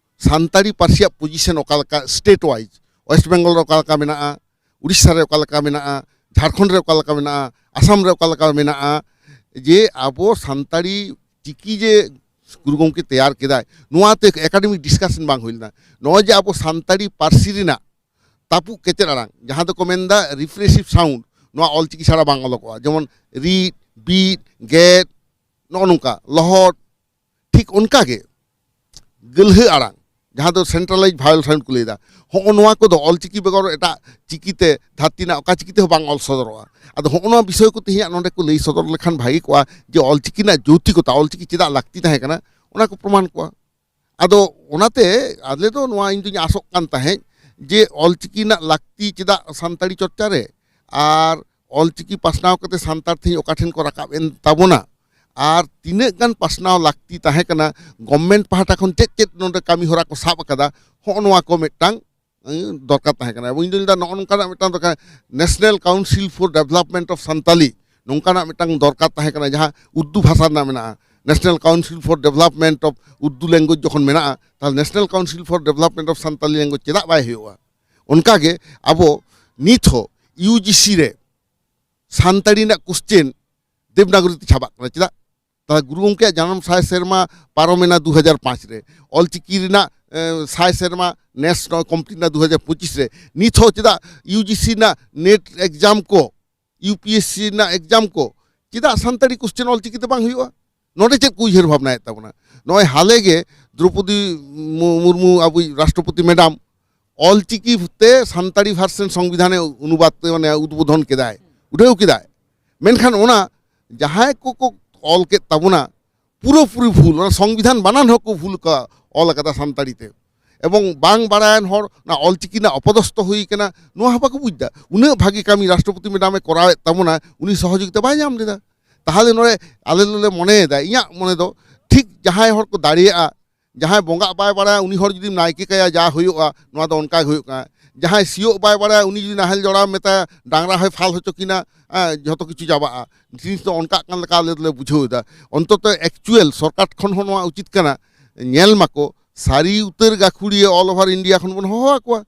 ᱥᱟᱱᱛᱟᱲᱤ ᱯᱟᱹᱨᱥᱤᱭᱟᱜ ᱯᱚᱡᱤᱥᱚᱱ ᱚᱠᱟ ᱞᱮᱠᱟ ᱥᱴᱮᱴ ᱣᱟᱭᱤᱡᱽ, ᱳᱭᱮᱥᱴ ᱵᱮᱝᱜᱚᱞ ᱨᱮ ᱚᱠᱟ ᱞᱮᱠᱟ ᱢᱮᱱᱟᱜᱼᱟ, ᱩᱲᱤᱥᱥᱟ ᱨᱮ ᱚᱠᱟ ᱞᱮᱠᱟ ᱢᱮᱱᱟᱜᱼᱟ, ᱡᱷᱟᱲᱠᱷᱚᱸᱰ ᱨᱮ ᱚᱠᱟ ᱞᱮᱠᱟ ᱢᱮᱱᱟᱜᱼᱟ, ᱟᱥᱟᱢ ᱨᱮ ᱚᱠᱟ ᱞᱮᱠᱟ ᱢᱮᱱᱟᱜᱼᱟ, ᱡᱮ ᱟᱵᱚ ᱥᱟᱱᱛᱟᱲᱤ ᱪᱤᱠᱤ ᱡᱮ ᱜᱩᱨᱩ ᱜᱚᱢᱠᱮ ᱛᱮᱭᱟᱨ ᱠᱮᱫᱟᱭ, ᱱᱚᱣᱟᱛᱮ ᱮᱠᱟᱰᱮᱢᱤᱠ ᱰᱤᱥᱠᱟᱥᱚᱱ ᱵᱟᱝ ᱦᱩᱭ ᱞᱮᱱᱟ᱾ ᱱᱚᱜᱼᱚᱭ ᱡᱮ ᱟᱵᱚ ᱥᱟᱱᱛᱟᱲᱤ ᱯᱟᱹᱨᱥᱤ ᱨᱮᱱᱟᱜ ᱛᱟᱹᱯᱩᱜ ᱠᱮᱪᱮᱫ ᱟᱲᱟᱝ, ᱡᱟᱦᱟᱸ ᱫᱚᱠᱚ ᱢᱮᱱᱫᱟ ᱨᱤᱯᱨᱮᱥᱤᱵᱷ ᱥᱟᱣᱩᱱᱰ, ᱱᱚᱣᱟ ᱚᱞᱪᱤᱠᱤ ᱪᱷᱟᱲᱟ ᱵᱟᱝ ᱚᱞᱚᱜᱚᱜᱼᱟ, ᱡᱮᱢᱚᱱ ᱨᱤᱫ, ᱵᱤᱫ, ᱜᱮᱫ, ᱱᱚᱜᱼᱚ ᱱᱚᱝᱠᱟ, ᱞᱚᱦᱚᱫ, ᱴᱷᱤᱠ ᱚᱱᱠᱟ ᱜᱮ ᱜᱟᱹᱞᱦᱟᱹ ᱟᱲᱟᱝ, ᱡᱟᱦᱟᱸ ᱫᱚ ᱥᱮᱱᱴᱨᱟᱞᱟᱭᱤᱡᱽ ᱵᱷᱟᱣᱮᱞ ᱥᱟᱣᱩᱱᱰ ᱠᱚ ᱞᱟᱹᱭᱫᱟ, ᱦᱚᱸᱜᱼᱚ ᱱᱚᱣᱟ ᱠᱚᱫᱚ ᱚᱞᱪᱤᱠᱤ ᱵᱮᱜᱚᱨ ᱮᱴᱟᱜ ᱪᱤᱠᱤᱛᱮ, ᱫᱷᱟᱹᱨᱛᱤ ᱨᱮᱱᱟᱜ ᱚᱠᱟ ᱪᱤᱠᱤ ᱛᱮᱦᱚᱸ ᱵᱟᱝ ᱚᱞ ᱥᱚᱫᱚᱨᱚᱜᱼᱟ᱾ ᱟᱫᱚ ᱦᱚᱸᱜᱼᱚ ᱱᱚᱣᱟ ᱵᱤᱥᱚᱭ ᱠᱚ ᱛᱮᱦᱮᱧᱟᱜ ᱱᱚᱰᱮ ᱠᱚ ᱞᱟᱹᱭ ᱥᱚᱫᱚᱨ ᱞᱮᱠᱷᱟᱱ ᱵᱷᱟᱜᱮ ᱠᱚᱜᱼᱟ, ᱡᱮ ᱚᱞᱪᱤᱠᱤ ᱨᱮᱱᱟᱜ ᱡᱳᱛᱤᱠᱚᱛᱟ, ᱚᱞᱪᱤᱠᱤ ᱪᱮᱫᱟᱜ ᱞᱟᱹᱠᱛᱤ ᱛᱟᱦᱮᱸ ᱠᱟᱱᱟ, ᱚᱱᱟ ᱠᱚ ᱯᱨᱚᱢᱟᱱ ᱠᱚᱣᱟ᱾ ᱟᱫᱚ ᱚᱱᱟᱛᱮ ᱟᱞᱮ ᱫᱚ ᱱᱚᱣᱟ, ᱤᱧ ᱫᱩᱧ ᱟᱥᱚᱜ ᱠᱟᱱ ᱛᱟᱦᱮᱸᱫ ᱡᱮ ᱚᱞᱪᱤᱠᱤ ᱨᱮᱱᱟᱜ ᱞᱟᱹᱠᱛᱤ ᱪᱮᱫᱟᱜ ᱥᱟᱱᱛᱟᱲᱤ ᱪᱚᱨᱪᱟ ᱨᱮ, ᱟᱨ ᱚᱞᱪᱤᱠᱤ ᱯᱟᱥᱱᱟᱣ ᱠᱟᱛᱮ ᱥᱟᱱᱛᱟᱲ ᱛᱮᱦᱮᱧ ᱚᱠᱟ ᱴᱷᱮᱱ ᱠᱚ ᱨᱟᱠᱟᱵ ᱮᱱ ᱛᱟᱵᱚᱱᱟ, ᱟᱨ ᱛᱤᱱᱟᱹᱜ ᱜᱟᱱ ᱯᱟᱥᱱᱟᱣ ᱞᱟᱹᱠᱛᱤ ᱛᱟᱦᱮᱸ ᱠᱟᱱᱟ, ᱜᱚᱵᱷᱢᱮᱱᱴ ᱯᱟᱦᱴᱟ ᱠᱷᱚᱱ ᱪᱮᱫ ᱪᱮᱫ ᱱᱚᱰᱮ ᱠᱟᱹᱢᱤ ᱦᱚᱨᱟ ᱠᱚ ᱥᱟᱵ ᱟᱠᱟᱫᱟ, ᱦᱚᱸᱜᱼᱚ ᱱᱚᱣᱟ ᱠᱚ ᱢᱤᱫᱴᱟᱝ ᱫᱚᱨᱠᱟᱨ ᱛᱟᱦᱮᱸ ᱠᱟᱱᱟ᱾ ᱮᱵᱚᱝ ᱤᱧ ᱫᱩᱧ ᱞᱟᱹᱭᱫᱟ ᱱᱚᱜᱼᱚ ᱱᱚᱝᱠᱟᱱᱟᱜ ᱢᱤᱫᱴᱟᱝ ᱫᱚᱨᱠᱟᱨ, national council for development of Santali, ᱱᱚᱝᱠᱟᱱᱟᱜ ᱢᱤᱫᱴᱟᱝ ᱫᱚᱨᱠᱟᱨ ᱛᱟᱦᱮᱸ ᱠᱟᱱᱟ, ᱡᱟᱦᱟᱸ ᱩᱨᱫᱩ ᱵᱷᱟᱥᱟ ᱨᱮᱱᱟᱜ ᱢᱮᱱᱟᱜᱼᱟ, national council for development of Urdu language ᱡᱚᱠᱷᱚᱱ ᱢᱮᱱᱟᱜᱼᱟ, ᱛᱟᱦᱚᱞᱮ national council for development of Santali language ᱪᱮᱫᱟᱜ ᱵᱟᱭ ᱦᱩᱭᱩᱜᱼᱟ? ᱚᱱᱠᱟᱜᱮ ᱟᱵᱚ ᱱᱤᱛ ᱦᱚᱸ ᱤᱭᱩᱡᱤᱥᱤ ᱨᱮ ᱥᱟᱱᱛᱟᱲᱤ ᱨᱮᱱᱟᱜ ᱠᱚᱥᱪᱮᱱ ᱫᱮᱵᱽᱱᱟᱜᱚᱨᱤ ᱛᱮ ᱪᱷᱟᱯᱟᱜ ᱠᱟᱱᱟ᱾ ᱪᱮᱫᱟᱜ? ᱛᱟᱦᱞᱮ ᱜᱩᱨᱩ ᱜᱚᱢᱠᱮᱭᱟᱜ ᱡᱟᱱᱟᱢ ᱥᱟᱭ ᱥᱮᱨᱢᱟ ᱯᱟᱨᱚᱢᱮᱱᱟ ᱫᱩ ᱦᱟᱡᱟᱨ ᱯᱟᱸᱪ ᱨᱮ, ᱚᱞᱪᱤᱠᱤ ᱨᱮᱱᱟᱜ ᱮ, ᱥᱟᱭ ᱥᱮᱨᱢᱟ ᱱᱮᱥ ᱱᱚᱜᱼᱚᱭ ᱠᱚᱢᱯᱞᱤᱴ ᱮᱱᱟ ᱫᱩ ᱦᱟᱡᱟᱨ ᱯᱚᱸᱪᱤᱥ ᱨᱮ, ᱱᱤᱛ ᱦᱚᱸ ᱪᱮᱫᱟᱜ ᱤᱭᱩᱡᱤᱥᱤ ᱨᱮᱱᱟᱜ ᱱᱮᱴ ᱮᱠᱡᱟᱢ ᱠᱚ, ᱤᱭᱩᱯᱤᱮᱥᱥᱤ ᱨᱮᱱᱟᱜ ᱮᱠᱡᱟᱢ ᱠᱚ ᱪᱮᱫᱟᱜ ᱥᱟᱱᱛᱟᱲᱤ ᱠᱚᱥᱪᱮᱱ ᱚᱞᱪᱤᱠᱤ ᱛᱮ ᱵᱟᱝ ᱦᱩᱭᱩᱜᱼᱟ? ᱱᱚᱰᱮ ᱪᱮᱫ ᱠᱚ ᱩᱭᱦᱟᱹᱨ ᱵᱷᱟᱵᱽᱱᱟᱭᱮᱫ ᱛᱟᱵᱚᱱᱟ? ᱱᱚᱜᱼᱚᱭ ᱦᱟᱞᱮ ᱜᱮ ᱫᱨᱚᱯᱚᱫᱤ ᱢᱩ-, ᱢᱩᱨᱢᱩ, ᱟᱵᱚᱭᱤᱡ ᱨᱟᱥᱴᱨᱚᱯᱚᱛᱤ ᱢᱮᱰᱟᱢ, ᱚᱞᱪᱤᱠᱤ ᱛᱮ ᱥᱟᱱᱛᱟᱲᱤ ᱵᱷᱟᱨᱥᱮᱱ ᱥᱚᱝᱵᱤᱫᱷᱟᱱᱮ ᱚᱱᱩᱵᱟᱫ, ᱢᱟᱱᱮ ᱩᱫᱵᱳᱫᱷᱚᱱ ᱠᱮᱫᱟᱭ, ᱩᱰᱷᱟᱹᱣ ᱠᱮᱫᱟᱭ᱾ ᱢᱮᱱᱠᱷᱟᱱ ᱚᱱᱟ ᱡᱟᱦᱟᱸᱭ ᱠᱚᱠᱚ ᱚᱞ ᱠᱮᱫ ᱛᱟᱵᱚᱱᱟ, ᱯᱩᱨᱟᱹᱯᱩᱨᱤ ᱵᱷᱩᱞ, ᱚᱱᱟ ᱥᱚᱝᱵᱤᱫᱷᱟᱱ ᱵᱟᱱᱟᱱ ᱦᱚᱸᱠᱚ ᱵᱷᱩᱞ ᱠᱟ-, ᱚᱞ ᱟᱠᱟᱫᱟ ᱥᱟᱱᱛᱟᱲᱤ ᱛᱮ᱾ ᱮᱵᱚᱝ ᱵᱟᱝ ᱵᱟᱲᱟᱭᱟᱱ ᱦᱚᱲ ᱚᱱᱟ ᱚᱞᱪᱤᱠᱤ ᱨᱮᱱᱟᱜ ᱚᱯᱚᱫᱚᱥᱛᱚ ᱦᱩᱭ ᱠᱟᱱᱟ, ᱱᱚᱣᱟ ᱦᱚᱸ ᱵᱟᱠᱚ ᱵᱩᱡᱽ ᱮᱫᱟ᱾ ᱩᱱᱟᱹᱜ ᱵᱷᱟᱹᱜᱤ ᱠᱟᱹᱢᱤ ᱨᱟᱥᱴᱨᱚᱯᱚᱛᱤ ᱢᱮᱰᱟᱢᱮ ᱠᱚᱨᱟᱣᱮᱫ ᱛᱟᱵᱚᱱᱟ, ᱩᱱᱤ ᱥᱚᱦᱚᱡᱳᱜᱤᱛᱟ ᱵᱟᱭ ᱧᱟᱢ ᱞᱮᱫᱟ᱾ ᱛᱟᱦᱚᱞᱮ ᱱᱚᱰᱮ ᱟᱞᱮ ᱫᱚᱞᱮ ᱢᱚᱱᱮᱭᱮᱫᱟ, ᱤᱧᱟᱹᱜ ᱢᱚᱱᱮ ᱫᱚ ᱴᱷᱤᱠ ᱡᱟᱦᱟᱸᱭ ᱦᱚᱲ ᱠᱚ ᱫᱟᱲᱮᱭᱟᱜᱼᱟ, ᱡᱟᱦᱟᱸᱭ ᱵᱚᱸᱜᱟᱜ ᱵᱟᱭ ᱵᱟᱲᱟᱭᱟ ᱩᱱᱤ ᱦᱚᱲ ᱡᱩᱫᱤᱢ ᱱᱟᱭᱠᱮ ᱠᱟᱭᱟ ᱡᱟ ᱦᱩᱭᱩᱜᱼᱟ, ᱱᱚᱣᱟ ᱫᱚ ᱚᱱᱠᱟ ᱜᱮ ᱦᱩᱭᱩᱜ ᱠᱟᱱᱟ᱾ ᱡᱟᱦᱟᱸᱭ ᱥᱤᱭᱳᱜ ᱵᱟᱭ ᱵᱟᱲᱟᱭᱟ ᱩᱱᱤ ᱡᱩᱫᱤ ᱱᱟᱦᱮᱞ ᱡᱚᱲᱟᱣ ᱢᱮᱛᱟᱭᱟ, ᱰᱟᱝᱨᱟ ᱦᱚᱸᱭ ᱯᱷᱟᱞ ᱦᱚᱪᱚ ᱠᱤᱱᱟ, ᱮᱸ, ᱡᱷᱚᱛᱚ ᱠᱤᱪᱷᱩ ᱪᱟᱵᱟᱜᱼᱟ᱾ ᱡᱤᱱᱤᱥ ᱫᱚ ᱚᱱᱠᱟᱜ ᱠᱟᱱ ᱞᱮᱠᱟ ᱟᱞᱮ ᱫᱚᱞᱮ ᱵᱩᱡᱷᱟᱹᱣ ᱮᱫᱟ᱾ ᱚᱱᱛᱚᱛᱚ ᱮᱠᱪᱩᱭᱮᱞ ᱥᱚᱨᱠᱟᱨ ᱠᱷᱚᱱ ᱦᱚᱸ ᱱᱚᱣᱟ ᱩᱪᱤᱛ ᱠᱟᱱᱟ, ᱧᱮᱞ ᱢᱟᱠᱚ ᱥᱟᱹᱨᱤ ᱩᱛᱟᱹᱨ ᱜᱟᱹᱠᱷᱩᱲᱤᱭᱟᱹ all over India ᱠᱷᱚᱱ ᱵᱚᱱ ᱦᱚᱦᱚ ᱟᱠᱚᱣᱟ᱾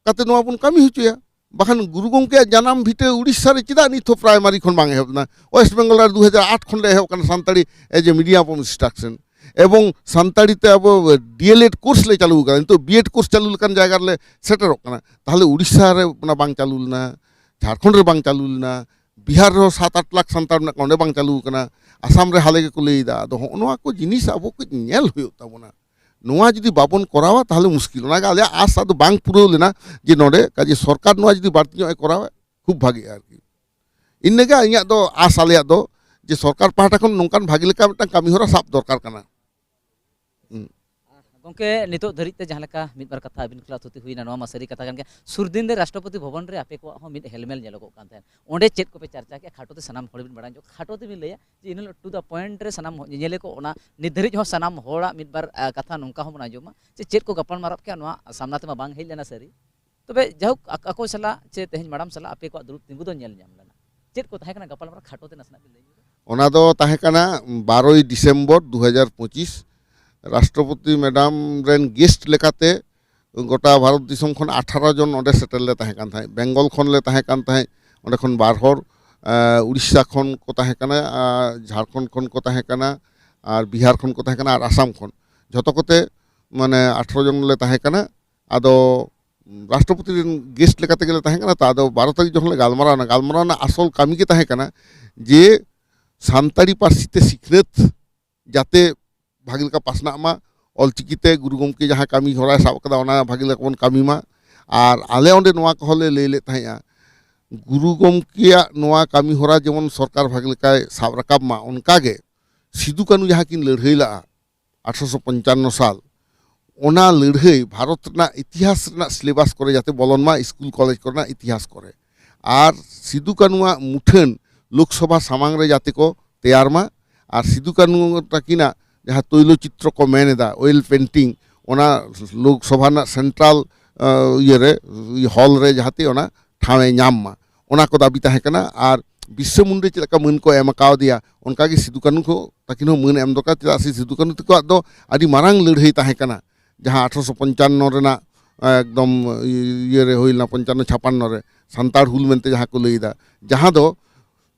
ᱠᱟᱛᱮ ᱱᱚᱣᱟ ᱵᱚᱱ ᱠᱟᱹᱢᱤ ᱦᱚᱪᱚᱭᱟ᱾ ᱵᱟᱠᱷᱟᱱ ᱜᱩᱨᱩ ᱜᱚᱢᱠᱮᱭᱟᱜ ᱡᱟᱱᱟᱢ ᱵᱷᱤᱴᱟᱹ ᱩᱲᱤᱥᱥᱟ ᱨᱮ ᱪᱮᱫᱟᱜ ᱱᱤᱛ ᱦᱚᱸ ᱯᱨᱟᱭᱢᱟᱨᱤ ᱠᱷᱚᱱ ᱵᱟᱝ ᱮᱦᱚᱵ ᱮᱱᱟ? ᱳᱭᱮᱥᱴ ᱵᱮᱝᱜᱚᱞ ᱨᱮ ᱫᱩ ᱦᱟᱡᱟᱨ ᱟᱴ ᱠᱷᱚᱱ ᱞᱮ ᱮᱦᱚᱵ ᱠᱟᱱᱟ Santali as a medium of instruction, ᱮᱵᱚᱝ ᱥᱟᱱᱛᱟᱲᱤ ᱛᱮ ᱟᱵᱚ ᱰᱤᱮᱞᱮᱰ ᱠᱳᱨᱥ ᱞᱮ ᱪᱟᱹᱞᱩ ᱟᱠᱟᱫᱟ, ᱱᱤᱛᱚᱜ ᱵᱤᱮᱰ ᱠᱳᱨᱥ ᱪᱟᱹᱞᱩ ᱞᱮᱠᱟᱱ ᱡᱟᱭᱜᱟ ᱨᱮᱞᱮ ᱥᱮᱴᱮᱨᱚᱜ ᱠᱟᱱᱟ᱾ ᱛᱟᱦᱚᱞᱮ ᱩᱲᱤᱥᱥᱟ ᱨᱮ ᱚᱱᱟ ᱵᱟᱝ ᱪᱟᱹᱞᱩ ᱞᱮᱱᱟ, ᱡᱷᱟᱲᱠᱷᱚᱸᱰ ᱨᱮ ᱵᱟᱝ ᱪᱟᱹᱞᱩ ᱞᱮᱱᱟ, ᱵᱤᱦᱟᱨ ᱨᱮᱦᱚᱸ ᱥᱟᱛ ᱟᱴ ᱞᱟᱠᱷ ᱥᱟᱱᱛᱟᱲ ᱢᱮᱱᱟᱜ ᱠᱚᱣᱟ, ᱚᱸᱰᱮ ᱵᱟᱝ ᱪᱟᱹᱞᱩ ᱟᱠᱟᱱᱟ, ᱟᱥᱟᱢ ᱨᱮ ᱦᱟᱞᱮ ᱜᱮᱠᱚ ᱞᱟᱹᱭ ᱮᱫᱟ᱾ ᱟᱫᱚ ᱦᱚᱸᱜᱼᱚ ᱱᱚᱣᱟ ᱠᱚ ᱡᱤᱱᱤᱥ ᱟᱵᱚ ᱠᱟᱹᱡ ᱧᱮᱞ ᱦᱩᱭᱩᱜ ᱛᱟᱵᱚᱱᱟ᱾ ᱱᱚᱣᱟ ᱡᱩᱫᱤ ᱵᱟᱵᱚᱱ ᱠᱚᱨᱟᱣᱟ ᱛᱟᱦᱚᱞᱮ ᱢᱩᱥᱠᱤᱞ᱾ ᱚᱱᱟᱜᱮ ᱟᱞᱮᱭᱟᱜ ᱟᱥ ᱟᱫᱚ ᱵᱟᱝ ᱯᱩᱨᱟᱹᱣ ᱞᱮᱱᱟ ᱡᱮ ᱱᱚᱰᱮ ᱠᱟᱡᱮ ᱥᱚᱨᱠᱟᱨ ᱱᱚᱣᱟ ᱡᱩᱫᱤ ᱵᱟᱹᱲᱛᱤ ᱧᱚᱜ ᱮ ᱠᱚᱨᱟᱣᱟ ᱠᱷᱩᱵ ᱵᱷᱟᱜᱤᱜᱼᱟ ᱟᱨᱠᱤ᱾ ᱤᱱᱟᱹᱜᱮ ᱤᱧᱟᱹᱜ ᱫᱚ ᱟᱥ ᱟᱞᱮᱭᱟᱜ ᱫᱚ, ᱡᱮ ᱥᱚᱨᱠᱟᱨ ᱯᱟᱦᱴᱟ ᱠᱷᱚᱱ ᱱᱚᱝᱠᱟᱱ ᱵᱷᱟᱜᱤ ᱞᱮᱠᱟ ᱢᱤᱫᱴᱟᱝ ᱠᱟᱹᱢᱤ ᱦᱚᱨᱟ ᱥᱟᱵ ᱫᱚᱨᱠᱟᱨ ᱠᱟᱱᱟ᱾ ᱦᱩᱸ᱾ ᱜᱚᱝᱠᱮ, ᱱᱤᱛᱚᱜ ᱫᱷᱟᱹᱨᱤᱡ ᱛᱮ ᱡᱟᱦᱟᱸ ᱞᱮᱠᱟ ᱢᱤᱫ ᱵᱟᱨ ᱠᱟᱛᱷᱟ ᱟᱹᱵᱤᱱ ᱠᱷᱚᱱᱟᱜ ᱛᱷᱩᱛᱤ ᱦᱩᱭᱱᱟ, ᱱᱚᱣᱟ ᱢᱟ ᱥᱟᱹᱨᱤ ᱠᱟᱛᱷᱟ ᱠᱟᱱ ᱜᱮᱭᱟ᱾ ᱥᱩᱨ ᱫᱤᱱ ᱨᱮ ᱨᱟᱥᱴᱨᱚᱯᱚᱛᱤ ᱵᱷᱚᱵᱚᱱ ᱨᱮ ᱟᱯᱮ ᱠᱚᱣᱟᱜ ᱦᱚᱸ ᱢᱤᱫ ᱦᱮᱞᱢᱮᱞ ᱧᱮᱞᱚᱜᱚᱜ ᱠᱟᱱ ᱛᱟᱦᱮᱸᱫ, ᱚᱸᱰᱮ ᱪᱮᱫ ᱠᱚᱯᱮ ᱪᱟᱨᱪᱟ ᱠᱮᱫᱼᱟ? ᱠᱷᱟᱴᱚ ᱛᱮ ᱥᱟᱱᱟᱢ ᱦᱚᱲ ᱵᱤᱱ ᱵᱟᱲᱟᱭ ᱦᱚᱪᱚ, ᱠᱷᱟᱴᱚ ᱛᱮᱵᱤᱱ ᱞᱟᱹᱭᱟ ᱡᱮ ᱤᱱᱟᱹ ᱦᱤᱞᱳᱜ to the point ᱨᱮ ᱥᱟᱱᱟᱢ ᱧᱮᱧᱮᱞᱤᱭᱟᱹ ᱠᱚ ᱚᱱᱟ ᱱᱤᱛ ᱫᱷᱟᱹᱨᱤᱡ ᱦᱚᱸ ᱥᱟᱱᱟᱢ ᱦᱚᱲᱟᱜ ᱢᱤᱫ ᱵᱟᱨ, ᱟ, ᱠᱟᱛᱷᱟ ᱱᱚᱝᱠᱟ ᱦᱚᱸᱵᱚᱱ ᱟᱸᱡᱚᱢᱟ ᱡᱮ ᱪᱮᱫ ᱠᱚ ᱜᱟᱯᱟᱞ ᱢᱟᱨᱟᱜ ᱠᱮᱫᱼᱟ, ᱱᱚᱣᱟ ᱥᱟᱢᱱᱟ ᱛᱮᱢᱟ ᱵᱟᱝ ᱦᱮᱡ ᱞᱮᱱᱟ ᱥᱟᱹᱨᱤ᱾ ᱛᱚᱵᱮ ᱡᱟᱭᱦᱳᱠ, ᱟᱠ-, ᱟᱠᱚ ᱥᱟᱞᱟᱜ ᱪᱮ ᱛᱮᱦᱮᱧ ᱢᱮᱰᱟᱢ ᱥᱟᱞᱟᱜ ᱟᱯᱮ ᱠᱚᱣᱟᱜ ᱫᱩᱲᱩᱵ ᱛᱤᱸᱜᱩ ᱫᱚ ᱧᱮᱞ ᱧᱟᱢ ᱞᱮᱱᱟ᱾ ᱪᱮᱫ ᱠᱚ ᱛᱟᱦᱮᱸ ᱠᱟᱱᱟ ᱜᱟᱯᱟᱞ ᱢᱟᱨᱟᱣ, ᱠᱷᱟᱴᱚ ᱛᱮ ᱱᱟᱥᱮᱱᱟᱜ ᱵᱤᱱ ᱞᱟᱹᱭ ᱧᱚᱜᱟ? ᱚᱱᱟ ᱫᱚ ᱛᱟᱦᱮᱸ ᱠᱟᱱᱟ ᱵᱟᱨᱚᱭ ᱰᱤᱥᱮᱢᱵᱚᱨ ᱫᱩ ᱦᱟᱡᱟᱨ ᱯᱚᱸᱪᱤᱥ᱾ ᱨᱟᱥᱴᱨᱚᱯᱚᱛᱤ ᱢᱮᱰᱟᱢ ᱨᱮᱱ ᱜᱮᱥᱴ ᱞᱮᱠᱟᱛᱮ ᱜᱚᱴᱟ ᱵᱷᱟᱨᱚᱛ ᱫᱤᱥᱚᱢ ᱠᱷᱚᱱ ᱟᱴᱷᱟᱨᱚ ᱡᱚᱱ ᱚᱸᱰᱮ ᱥᱮᱴᱮᱨ ᱞᱮ ᱛᱟᱦᱮᱸ ᱠᱟᱱ ᱛᱟᱦᱮᱸᱫ᱾ ᱵᱮᱝᱜᱚᱞ ᱠᱷᱚᱱ ᱞᱮ ᱛᱟᱦᱮᱸ ᱠᱟᱱ ᱛᱟᱦᱮᱸᱫ, ᱚᱸᱰᱮ ᱠᱷᱚᱱ ᱵᱟᱨ ᱦᱚᱲ, ᱮ, ᱩᱲᱤᱥᱥᱟ ᱠᱷᱚᱱ ᱠᱚ ᱛᱟᱦᱮᱸ ᱠᱟᱱᱟ, ᱟᱨ ᱡᱷᱟᱲᱠᱷᱚᱸᱰ ᱠᱷᱚᱱ ᱠᱚ ᱛᱟᱦᱮᱸ ᱠᱟᱱᱟ, ᱟᱨ ᱵᱤᱦᱟᱨ ᱠᱷᱚᱱ ᱠᱚ ᱛᱟᱦᱮᱸ ᱠᱟᱱᱟ, ᱟᱨ ᱟᱥᱟᱢ ᱠᱷᱚᱱ᱾ ᱡᱷᱚᱛᱚ ᱠᱚᱛᱮ ᱢᱟᱱᱮ ᱟᱴᱷᱟᱨᱚ ᱡᱚᱱ ᱞᱮ ᱛᱟᱦᱮᱸ ᱠᱟᱱᱟ᱾ ᱟᱫᱚ ᱨᱟᱥᱴᱨᱚᱯᱚᱛᱤ ᱨᱮᱱ ᱜᱮᱥᱴ ᱞᱮᱠᱟ ᱛᱮᱜᱮ ᱞᱮ ᱛᱟᱦᱮᱸ ᱠᱟᱱᱟ᱾ ᱛᱚ ᱟᱫᱚ ᱵᱟᱨᱚ ᱛᱟᱹᱨᱤᱠᱷ ᱡᱚᱠᱷᱚᱱ ᱞᱮ ᱜᱟᱞᱢᱟᱨᱟᱣ ᱮᱱᱟ, ᱜᱟᱞᱢᱟᱨᱟᱣ ᱨᱮᱱᱟᱜ ᱟᱥᱚᱞ ᱠᱟᱹᱢᱤ ᱜᱮ ᱛᱟᱦᱮᱸ ᱠᱟᱱᱟ ᱡᱮ ᱥᱟᱱᱛᱟᱲᱤ ᱯᱟᱹᱨᱥᱤ ᱛᱮ ᱥᱤᱠᱷᱱᱟᱹᱛ ᱡᱟᱛᱮ ᱵᱷᱟᱜᱮ ᱞᱮᱠᱟ ᱯᱟᱥᱱᱟᱜ ᱢᱟ, ᱚᱞᱪᱤᱠᱤ ᱛᱮ ᱜᱩᱨᱩ ᱜᱚᱢᱠᱮ ᱡᱟᱦᱟᱸ ᱠᱟᱹᱢᱤ ᱦᱚᱨᱟᱭ ᱥᱟᱵ ᱟᱠᱟᱫᱟ ᱚᱱᱟ ᱵᱷᱟᱜᱮ ᱞᱮᱠᱟ ᱵᱚᱱ ᱠᱟᱹᱢᱤ ᱢᱟ᱾ ᱟᱨ ᱟᱞᱮ ᱚᱸᱰᱮ ᱱᱚᱣᱟ ᱠᱚᱦᱚᱸ ᱞᱮ ᱞᱟᱹᱭ ᱞᱮᱫ ᱛᱟᱦᱮᱸᱫᱼᱟ, ᱜᱩᱨᱩ ᱜᱚᱢᱠᱮᱭᱟᱜ ᱱᱚᱣᱟ ᱠᱟᱹᱢᱤ ᱦᱚᱨᱟ ᱡᱮᱢᱚᱱ ᱥᱚᱨᱠᱟᱨ ᱵᱷᱟᱜᱮ ᱞᱮᱠᱟᱭ ᱥᱟᱵ ᱨᱟᱠᱟᱵ ᱢᱟ, ᱚᱱᱠᱟᱜᱮ ᱥᱤᱫᱩ ᱠᱟᱹᱱᱩ ᱡᱟᱦᱟᱸ ᱠᱤᱱ ᱞᱟᱹᱲᱦᱟᱹᱭ ᱞᱟᱜᱼᱟ ᱟᱴᱷᱨᱚᱥᱚ ᱯᱚᱧᱪᱟᱱᱱᱚ ᱥᱟᱞ, ᱚᱱᱟ ᱞᱟᱹᱲᱦᱟᱹᱭ ᱵᱷᱟᱨᱚᱛ ᱨᱮᱱᱟᱜ ᱤᱛᱤᱦᱟᱥ ᱨᱮᱱᱟᱜ ᱥᱤᱞᱮᱵᱟᱥ ᱠᱚᱨᱮ ᱡᱟᱛᱮ ᱵᱚᱞᱚᱱ ᱢᱟ, ᱥᱠᱩᱞ ᱠᱚᱞᱮᱡᱽ ᱠᱚᱨᱮᱱᱟᱜ ᱤᱛᱤᱦᱟᱥ ᱠᱚᱨᱮ᱾ ᱟᱨ ᱥᱤᱫᱩ ᱠᱟᱹᱱᱩᱣᱟᱜ ᱢᱩᱴᱷᱟᱹᱱ ᱞᱳᱠᱥᱚᱵᱷᱟ ᱥᱟᱢᱟᱝ ᱨᱮ ᱡᱟᱛᱮ ᱠᱚ ᱛᱮᱭᱟᱨ ᱢᱟ, ᱟᱨ ᱥᱤᱫᱩ ᱠᱟᱹᱱᱩ ᱛᱟᱹᱠᱤᱱᱟᱜ ᱡᱟᱦᱟᱸ ᱛᱳᱭᱞᱚ ᱪᱤᱛᱨᱚ ᱠᱚ ᱢᱮᱱ ᱮᱫᱟ, ᱚᱭᱮᱞ ᱯᱮᱱᱴᱤᱝ, ᱚᱱᱟ ᱞᱳᱠᱥᱚᱵᱷᱟ ᱨᱮᱱᱟᱜ ᱥᱮᱱᱴᱨᱟᱞ, ᱟᱸ, ᱤᱭᱟᱹᱨᱮ, ᱦᱚᱞ ᱨᱮ ᱡᱟᱦᱟᱸᱛᱮ ᱚᱱᱟ ᱴᱷᱟᱶ ᱮ ᱧᱟᱢ ᱢᱟ, ᱚᱱᱟ ᱠᱚ ᱫᱟᱹᱵᱤ ᱛᱟᱦᱮᱸ ᱠᱟᱱᱟ᱾ ᱟᱨ ᱵᱤᱨᱥᱟᱹ ᱢᱩᱱᱰᱟ ᱪᱮᱫ ᱞᱮᱠᱟ ᱢᱟᱹᱱ ᱠᱚ ᱮᱢ ᱠᱟᱣᱫᱮᱭᱟ, ᱚᱱᱠᱟᱜᱮ ᱥᱤᱫᱩ ᱠᱟᱹᱱᱩ ᱠᱚ ᱛᱟᱹᱠᱤᱱ ᱦᱚᱸ ᱢᱟᱹᱱ ᱮᱢ ᱫᱚᱨᱠᱟᱨ᱾ ᱪᱮᱫᱟᱜ ᱥᱮ ᱥᱤᱫᱩ ᱠᱟᱹᱱᱩ ᱛᱟᱠᱚᱣᱟᱜ ᱫᱚ ᱟᱹᱰᱤ ᱢᱟᱨᱟᱝ ᱞᱟᱹᱲᱦᱟᱹᱭ ᱛᱟᱦᱮᱸ ᱠᱟᱱᱟ, ᱡᱟᱦᱟᱸ ᱟᱴᱷᱨᱚᱥᱚ ᱯᱚᱧᱪᱟᱱᱱᱚ ᱨᱮᱱᱟᱜ, ᱮᱠᱫᱚᱢ, ᱤᱭᱟᱹᱨᱮ ᱦᱩᱭ ᱞᱮᱱᱟ, ᱯᱚᱧᱪᱟᱱᱱᱚ ᱪᱷᱟᱯᱟᱱᱱᱚ ᱨᱮ ᱥᱟᱱᱛᱟᱲ ᱦᱩᱞ ᱢᱮᱱᱛᱮ ᱡᱟᱦᱟᱸ ᱠᱚ ᱞᱟᱹᱭᱫᱟ, ᱡᱟᱦᱟᱸ ᱫᱚ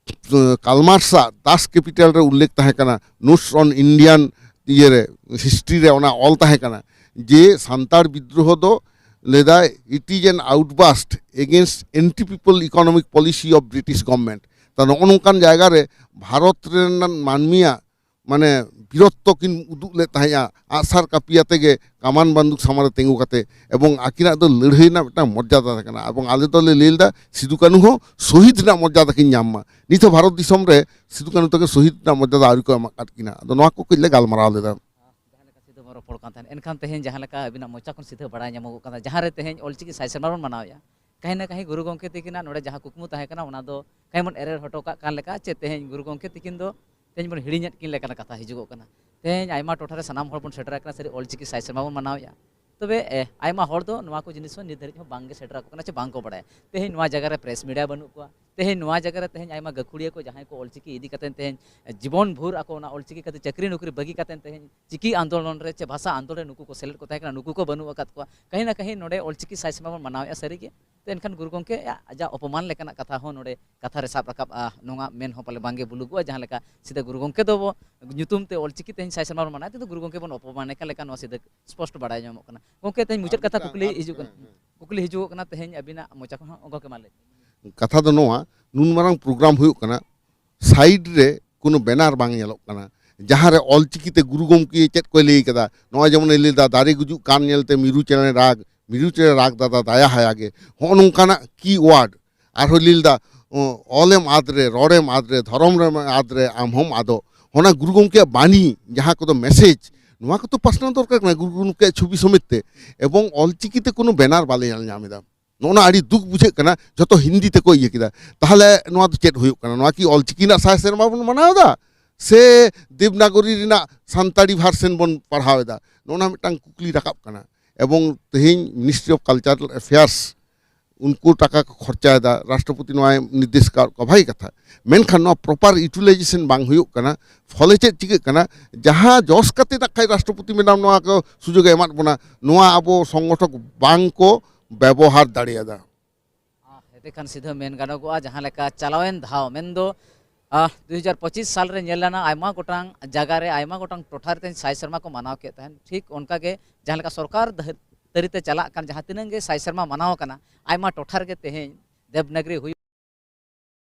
ᱠᱟᱞᱢᱟᱨᱥ ᱟᱜ ᱫᱟᱥ ᱠᱮᱯᱤᱴᱟᱞ ᱨᱮ ᱩᱞᱞᱮᱠᱷ ᱛᱟᱦᱮᱸ ᱠᱟᱱᱟ, ᱱᱳᱴᱥ ᱚᱱ ᱤᱱᱰᱤᱭᱟᱱ ᱤᱭᱟᱹᱨᱮ, ᱦᱤᱥᱴᱨᱤ ᱨᱮ ᱚᱱᱟ ᱚᱞ ᱛᱟᱦᱮᱸ ᱠᱟᱱᱟ ᱡᱮ ᱥᱟᱱᱛᱟᱲ ᱵᱤᱫᱽᱨᱳᱦᱚ ᱫᱚ, ᱞᱟᱹᱭᱫᱟᱭ, "It is an outburst against anti people economic policy of British government." ᱛᱟ ᱱᱚᱜᱼᱚ ᱱᱚᱝᱠᱟᱱ ᱡᱟᱭᱜᱟ ᱨᱮ ᱵᱷᱟᱨᱚᱛ ᱨᱮᱱ ᱢᱟᱹᱱᱢᱤᱭᱟᱜ ᱢᱟᱱᱮ ᱵᱤᱨᱚᱛᱛᱚ ᱠᱤᱱ ᱩᱫᱩᱜ ᱞᱮᱫ ᱛᱟᱦᱮᱸᱫᱼᱟ, ᱟᱜᱼᱥᱟᱨ ᱠᱟᱹᱯᱤ ᱟᱛᱮ ᱜᱮ ᱠᱟᱢᱟᱱ ᱵᱟᱱᱫᱩᱠ ᱥᱟᱢᱟᱝ ᱨᱮ ᱛᱤᱸᱜᱩ ᱠᱟᱛᱮ, ᱮᱵᱚᱝ ᱟᱹᱠᱤᱱᱟᱜ ᱫᱚ ᱞᱟᱹᱲᱦᱟᱹᱭ ᱨᱮᱱᱟᱜ ᱢᱤᱫᱴᱟᱝ ᱢᱚᱨᱡᱟᱫᱟ ᱛᱟᱦᱮᱸ ᱠᱟᱱᱟ, ᱮᱵᱚᱝ ᱟᱞᱮ ᱫᱚᱞᱮ ᱞᱟᱹᱭ ᱞᱮᱫᱟ ᱥᱤᱫᱩ ᱠᱟᱹᱱᱦᱩ ᱦᱚᱸ ᱥᱚᱦᱤᱫ ᱨᱮᱱᱟᱜ ᱢᱚᱨᱡᱟᱫᱟ ᱠᱤᱱ ᱧᱟᱢ ᱢᱟ᱾ ᱱᱤᱛ ᱦᱚᱸ ᱵᱷᱟᱨᱚᱛ ᱫᱤᱥᱚᱢ ᱨᱮ ᱥᱤᱫᱩ ᱠᱟᱹᱱᱦᱩ ᱛᱟᱹᱠᱤᱱ ᱥᱚᱦᱤᱫ ᱨᱮᱱᱟᱜ ᱢᱚᱨᱡᱟᱫᱟ ᱟᱹᱣᱨᱤ ᱠᱚ ᱮᱢ ᱟᱠᱟᱫ ᱠᱤᱱᱟ᱾ ᱟᱫᱚ ᱱᱚᱣᱟ ᱠᱚ ᱠᱟᱹᱡ ᱞᱮ ᱜᱟᱞᱢᱟᱨᱟᱣ ᱞᱮᱫᱟ᱾ ᱡᱟᱦᱟᱸ ᱞᱮᱠᱟ ᱥᱤᱫᱷᱟᱹ ᱵᱚᱱ ᱨᱚᱯᱚᱲ ᱠᱟᱱ ᱛᱟᱦᱮᱸᱫ, ᱮᱱᱠᱷᱟᱱ ᱛᱮᱦᱮᱧ ᱡᱟᱦᱟᱸ ᱞᱮᱠᱟ ᱟᱹᱵᱤᱱᱟᱜ ᱢᱚᱪᱟ ᱠᱷᱚᱱ ᱥᱤᱫᱷᱟᱹ ᱵᱟᱲᱟᱭ ᱧᱟᱢᱚᱜᱚᱜ ᱠᱟᱱᱟ, ᱡᱟᱦᱟᱸ ᱨᱮ ᱛᱮᱦᱮᱧ ᱚᱞᱪᱤᱠᱤ ᱥᱟᱭ ᱥᱮᱨᱢᱟ ᱵᱚᱱ ᱢᱟᱱᱟᱣᱮᱫᱼᱟ, ᱠᱟᱹᱦᱤ ᱱᱟ ᱠᱟᱹᱦᱤ ᱜᱩᱨᱩ ᱜᱚᱢᱠᱮ ᱛᱤᱠᱤᱱᱟᱜ ᱱᱚᱰᱮ ᱡᱟᱦᱟᱸ ᱠᱩᱠᱢᱩ ᱛᱟᱦᱮᱸ ᱠᱟᱱᱟ, ᱚᱱᱟ ᱫᱚ ᱠᱟᱹᱦᱤ ᱵᱚᱱ ᱮᱨᱮᱲ ᱦᱚᱴᱚ ᱠᱟᱜ ᱠᱟᱱ ᱞᱮᱠᱟ, ᱪᱮ ᱛᱮᱦᱮᱧ ᱜᱩᱨᱩ ᱜᱚᱢᱠᱮ ᱛᱤᱠᱤᱱ ᱫᱚ ᱛᱮᱦᱮᱧ ᱵᱚᱱ ᱦᱤᱲᱤᱧᱮᱫ ᱠᱤᱱ ᱞᱮᱠᱟᱱᱟᱜ ᱠᱟᱛᱷᱟ ᱦᱤᱡᱩᱜᱚᱜ ᱠᱟᱱᱟ᱾ ᱛᱮᱦᱮᱧ ᱟᱭᱢᱟ ᱴᱚᱴᱷᱟ ᱨᱮ ᱥᱟᱱᱟᱢ ᱦᱚᱲ ᱵᱚᱱ ᱥᱮᱴᱮᱨ ᱟᱠᱟᱱᱟ, ᱥᱟᱹᱨᱤ ᱚᱞᱪᱤᱠᱤ ᱥᱟᱭ ᱥᱮᱨᱢᱟ ᱵᱚᱱ ᱢᱟᱱᱟᱣᱮᱫᱼᱟ᱾ ᱛᱚᱵᱮ, ᱮ, ᱟᱭᱢᱟ ᱦᱚᱲ ᱫᱚ ᱱᱚᱣᱟ ᱠᱚ ᱡᱤᱱᱤᱥ ᱦᱚᱸ ᱱᱤᱛ ᱫᱷᱟᱹᱨᱤᱡ ᱦᱚᱸ ᱵᱟᱝ ᱜᱮ ᱥᱮᱴᱮᱨ ᱟᱠᱚ ᱠᱟᱱᱟ ᱪᱮ ᱵᱟᱝ ᱠᱚ ᱵᱟᱲᱟᱭᱟ᱾ ᱛᱮᱦᱮᱧ ᱱᱚᱣᱟ ᱡᱟᱭᱜᱟ ᱨᱮ ᱯᱨᱮᱥ ᱢᱤᱰᱤᱭᱟ ᱵᱟᱹᱱᱩᱜ ᱠᱚᱣᱟ, ᱛᱮᱦᱮᱧ ᱱᱚᱣᱟ ᱡᱟᱭᱜᱟ ᱨᱮ ᱛᱮᱦᱮᱧ ᱟᱭᱢᱟ ᱜᱟᱹᱠᱷᱩᱲᱤᱭᱟᱹ ᱠᱚ ᱡᱟᱦᱟᱸᱭ ᱠᱚ ᱚᱞᱪᱤᱠᱤ ᱤᱫᱤ ᱠᱟᱛᱮ ᱛᱮᱦᱮᱧ ᱡᱤᱵᱚᱱ ᱵᱷᱳᱨ ᱟᱠᱚ ᱚᱱᱟ ᱚᱞᱪᱤᱠᱤ ᱠᱷᱟᱹᱛᱤᱨ ᱪᱟᱹᱠᱨᱤ ᱱᱚᱠᱨᱤ ᱵᱟᱹᱜᱤ ᱠᱟᱛᱮ ᱛᱮᱦᱮᱧ ᱪᱤᱠᱤ ᱟᱱᱫᱳᱞᱚᱱ ᱨᱮ ᱪᱮ ᱵᱷᱟᱥᱟ ᱟᱱᱫᱳᱞᱚᱱ ᱨᱮ ᱱᱩᱠᱩ ᱠᱚ ᱥᱮᱞᱮᱫ ᱠᱚ ᱛᱟᱦᱮᱸ ᱠᱟᱱᱟ, ᱱᱩᱠᱩ ᱠᱚ ᱵᱟᱹᱱᱩᱜ ᱟᱠᱟᱫ ᱠᱚᱣᱟ᱾ ᱠᱟᱹᱦᱤ ᱱᱟ ᱠᱟᱹᱦᱤ ᱱᱚᱰᱮ ᱚᱞᱪᱤᱠᱤ ᱥᱟᱭ ᱥᱮᱨᱢᱟ ᱵᱚᱱ ᱢᱟᱱᱟᱣᱮᱫᱼᱟ ᱥᱟᱹᱨᱤ ᱜᱮ᱾ ᱛᱚ ᱮᱱᱠᱷᱟᱱ ᱜᱩᱨᱩ ᱜᱚᱢᱠᱮ ᱟᱡᱟᱜ ᱚᱯᱚᱢᱟᱱ ᱞᱮᱠᱟᱱᱟᱜ ᱠᱟᱛᱷᱟ ᱦᱚᱸ ᱱᱚᱰᱮ ᱠᱟᱛᱷᱟ ᱨᱮ ᱥᱟᱵ ᱨᱟᱠᱟᱵ, ᱟ, ᱱᱚᱣᱟ ᱢᱮᱱ ᱦᱚᱸ ᱯᱟᱞᱮ ᱵᱟᱝᱜᱮ ᱵᱩᱞᱩᱜᱚᱜᱼᱟ, ᱡᱟᱦᱟᱸ ᱞᱮᱠᱟ ᱥᱤᱫᱷᱟᱹ ᱜᱩᱨᱩ ᱜᱚᱢᱠᱮ ᱫᱚ ᱧᱩᱛᱩᱢ ᱛᱮ ᱚᱞᱪᱤᱠᱤ ᱛᱮᱦᱮᱧ ᱥᱟᱭ ᱥᱮᱨᱢᱟ ᱵᱚᱱ ᱢᱟᱱᱟᱣ, ᱠᱤᱱᱛᱩ ᱜᱩᱨᱩ ᱜᱚᱢᱠᱮ ᱵᱚᱱ ᱚᱯᱚᱢᱟᱱᱮ ᱠᱟᱱ ᱞᱮᱠᱟ ᱱᱚᱣᱟ ᱥᱤᱫᱷᱟᱹ ᱥᱯᱚᱥᱴᱚ ᱵᱟᱲᱟᱭ ᱧᱟᱢᱚᱜ ᱠᱟᱱᱟ᱾ ᱜᱚᱢᱠᱮ, ᱛᱮᱦᱮᱧ ᱢᱩᱪᱟᱹᱫ ᱟᱨ ᱠᱟᱛᱷᱟ ᱢᱤᱫᱴᱟᱝ, ᱠᱩᱠᱞᱤ ᱟᱨ ᱦᱤᱡᱩᱜ ᱠᱟᱱᱟ, ᱦᱮᱸ, ᱦᱮᱸ᱾ ᱠᱩᱠᱞᱤ ᱦᱤᱡᱩᱜᱚᱜ ᱠᱟᱱᱟ ᱛᱮᱦᱮᱧ ᱟᱹᱵᱤᱱᱟᱜ ᱢᱚᱪᱟ ᱠᱷᱚᱱ ᱦᱚᱸ, ᱜᱚᱢᱠᱮ, ᱢᱟ ᱞᱟᱹᱭ ᱵᱤᱱ᱾ ᱠᱟᱛᱷᱟ ᱫᱚ ᱱᱚᱣᱟ, ᱱᱩᱱ ᱢᱟᱨᱟᱝ ᱯᱨᱳᱜᱨᱟᱢ ᱦᱩᱭᱩᱜ ᱠᱟᱱᱟ, ᱥᱟᱭᱤᱰ ᱨᱮ ᱠᱳᱱᱳ ᱵᱮᱱᱟᱨ ᱵᱟᱝ ᱧᱮᱞᱚᱜ ᱠᱟᱱᱟ, ᱡᱟᱦᱟᱸ ᱨᱮ ᱚᱞᱪᱤᱠᱤ ᱛᱮ ᱜᱩᱨᱩ ᱜᱚᱢᱠᱮ ᱪᱮᱫ ᱠᱚᱭ ᱞᱟᱹᱭ ᱠᱟᱫᱟ᱾ ᱱᱚᱜᱼᱚᱭ ᱡᱮᱢᱚᱱᱮ ᱞᱟᱹᱭ ᱫᱟ, "ᱫᱟᱨᱮ ᱜᱩᱡᱩᱜ ᱠᱟᱱ ᱧᱮᱞᱛᱮ ᱢᱤᱨᱩ ᱪᱮᱬᱮ ᱨᱟᱜᱽ, ᱢᱤᱨᱩ ᱪᱮᱬᱮ ᱨᱟᱜᱽ ᱫᱟᱫᱟ ᱫᱟᱭᱟ ᱦᱟᱭᱟ ᱜᱮ", ᱦᱚᱸᱜᱼᱚ ᱱᱚᱝᱠᱟᱱᱟᱜ ᱠᱤ ᱳᱣᱟᱨᱰ᱾ ᱟᱨᱦᱚᱸ ᱞᱟᱹᱭ ᱞᱮᱫᱟ, ᱚ, "ᱚᱞᱮᱢ ᱟᱫ ᱨᱮ, ᱨᱚᱲᱮᱢ ᱟᱫ ᱨᱮ, ᱫᱷᱚᱨᱚᱢ ᱨᱮᱢ ᱟᱫ ᱨᱮ, ᱟᱢ ᱦᱚᱸᱢ ᱟᱫᱚᱜ", ᱚᱱᱟ ᱜᱩᱨᱩ ᱜᱚᱢᱠᱮᱭᱟᱜ ᱵᱟᱹᱱᱤ, ᱡᱟᱦᱟᱸ ᱠᱚᱫᱚ ᱢᱮᱥᱮᱡᱽ, ᱱᱚᱣᱟ ᱠᱚᱫᱚ ᱯᱟᱥᱱᱟᱣ ᱫᱚᱨᱠᱟᱨ ᱠᱟᱱᱟ ᱜᱩᱨᱩ ᱜᱚᱢᱠᱮᱭᱟᱜ ᱪᱷᱚᱵᱤ ᱥᱚᱢᱮᱛ ᱛᱮ᱾ ᱮᱵᱚᱝ ᱚᱞᱪᱤᱠᱤ ᱛᱮ ᱠᱳᱱᱳ ᱵᱮᱱᱟᱨ ᱵᱟᱞᱮ ᱧᱮᱞ ᱧᱟᱢ ᱮᱫᱟ᱾ ᱱᱚᱜᱼᱚ ᱱᱟ ᱟᱹᱰᱤ ᱫᱩᱠ ᱵᱩᱡᱷᱟᱹᱜ ᱠᱟᱱᱟ᱾ ᱡᱷᱚᱛᱚ ᱦᱤᱱᱫᱤ ᱛᱮᱠᱚ ᱤᱭᱟᱹ ᱠᱮᱫᱟ᱾ ᱛᱟᱦᱚᱞᱮ ᱱᱚᱣᱟ ᱫᱚ ᱪᱮᱫ ᱦᱩᱭᱩᱜ ᱠᱟᱱᱟ? ᱱᱚᱣᱟ ᱠᱤ ᱚᱞᱪᱤᱠᱤ ᱨᱮᱱᱟᱜ ᱥᱟᱭ ᱥᱮᱨᱢᱟ ᱵᱚᱱ ᱢᱟᱱᱟᱣ ᱮᱫᱟ, ᱥᱮ ᱫᱮᱵᱽᱱᱟᱜᱚᱨᱤ ᱨᱮᱱᱟᱜ ᱥᱟᱱᱛᱟᱲᱤ ᱵᱷᱟᱨᱥᱮᱱ ᱵᱚᱱ ᱯᱟᱲᱦᱟᱣ ᱮᱫᱟ? ᱱᱚᱜᱼᱚ ᱱᱟ ᱢᱤᱫᱴᱟᱝ ᱠᱩᱠᱞᱤ ᱨᱟᱠᱟᱵ ᱠᱟᱱᱟ᱾ ᱮᱵᱚᱝ ᱛᱮᱦᱮᱧ Ministry of Cultural Affairs ᱩᱱᱠᱩ ᱴᱟᱠᱟ ᱠᱚ ᱠᱷᱚᱨᱪᱟᱭᱮᱫᱟ, ᱨᱟᱥᱴᱨᱚᱯᱚᱛᱤ ᱱᱚᱣᱟᱭ ᱱᱤᱨᱫᱮᱥ ᱟᱠᱟᱫ ᱠᱚᱣᱟ, ᱵᱷᱟᱹᱜᱤ ᱠᱟᱛᱷᱟ᱾ ᱢᱮᱱᱠᱷᱟᱱ ᱱᱚᱣᱟ proper utilization ᱵᱟᱝ ᱦᱩᱭᱩᱜ ᱠᱟᱱᱟ᱾ ᱯᱷᱚᱞᱮ ᱪᱮᱫ ᱪᱤᱠᱟᱹᱜ ᱠᱟᱱᱟ? ᱡᱟᱦᱟᱸ ᱡᱚᱥ ᱠᱟᱛᱮ ᱱᱟᱜ ᱠᱷᱟᱡ ᱨᱟᱥᱴᱨᱚᱯᱚᱛᱤ ᱢᱮᱰᱟᱢ ᱱᱚᱣᱟ ᱠᱚ ᱥᱩᱡᱳᱜᱽ ᱮ ᱮᱢᱟᱫ ᱵᱚᱱᱟ, ᱱᱚᱣᱟ ᱟᱵᱚ ᱥᱚᱝᱜᱚᱴᱷᱚᱠ ᱵᱟᱝ ᱠᱚ ᱵᱮᱵᱚᱦᱟᱨ ᱫᱟᱲᱮᱭᱟᱫᱟ᱾ ᱮᱛᱮ ᱠᱷᱟᱱ ᱥᱤᱫᱷᱟᱹ ᱢᱮᱱ ᱜᱟᱱᱚᱜᱚᱜᱼᱟ, ᱡᱟᱦᱟᱸ ᱞᱮᱠᱟ ᱪᱟᱞᱟᱣᱮᱱ ᱫᱷᱟᱣ, ᱢᱮᱱᱫᱚ ᱟᱦ, ᱫᱩ ᱦᱟᱡᱟᱨ ᱯᱚᱸᱪᱤᱥ ᱥᱟᱞ ᱨᱮ ᱧᱮᱞ ᱞᱮᱱᱟ, ᱟᱭᱢᱟ ᱜᱚᱴᱟᱝ ᱡᱟᱭᱜᱟ ᱨᱮ, ᱟᱭᱢᱟ ᱜᱚᱴᱟᱝ ᱴᱚᱴᱷᱟ ᱨᱮ ᱛᱮᱦᱮᱧ ᱥᱟᱭ ᱥᱮᱨᱢᱟ ᱠᱚ ᱢᱟᱱᱟᱣ ᱠᱮᱫ ᱛᱟᱦᱮᱸᱫ᱾ ᱴᱷᱤᱠ ᱚᱱᱠᱟ ᱜᱮ ᱡᱟᱦᱟᱸ ᱞᱮᱠᱟ ᱥᱚᱨᱠᱟᱨ ᱫᱷᱟᱹᱨ-, ᱛᱟᱹᱨᱤ ᱛᱮ ᱪᱟᱞᱟᱜ ᱠᱟᱱ, ᱡᱟᱦᱟᱸ ᱛᱤᱱᱟᱹᱜ ᱜᱮ ᱥᱟᱭ ᱥᱮᱨᱢᱟ ᱢᱟᱱᱟᱣ ᱟᱠᱟᱱᱟ, ᱟᱭᱢᱟ ᱴᱚᱴᱷᱟ ᱨᱮᱜᱮ ᱛᱮᱦᱮᱧ ᱫᱮᱵᱽᱱᱟᱜᱽᱨᱤ ᱦᱩᱭᱩᱜ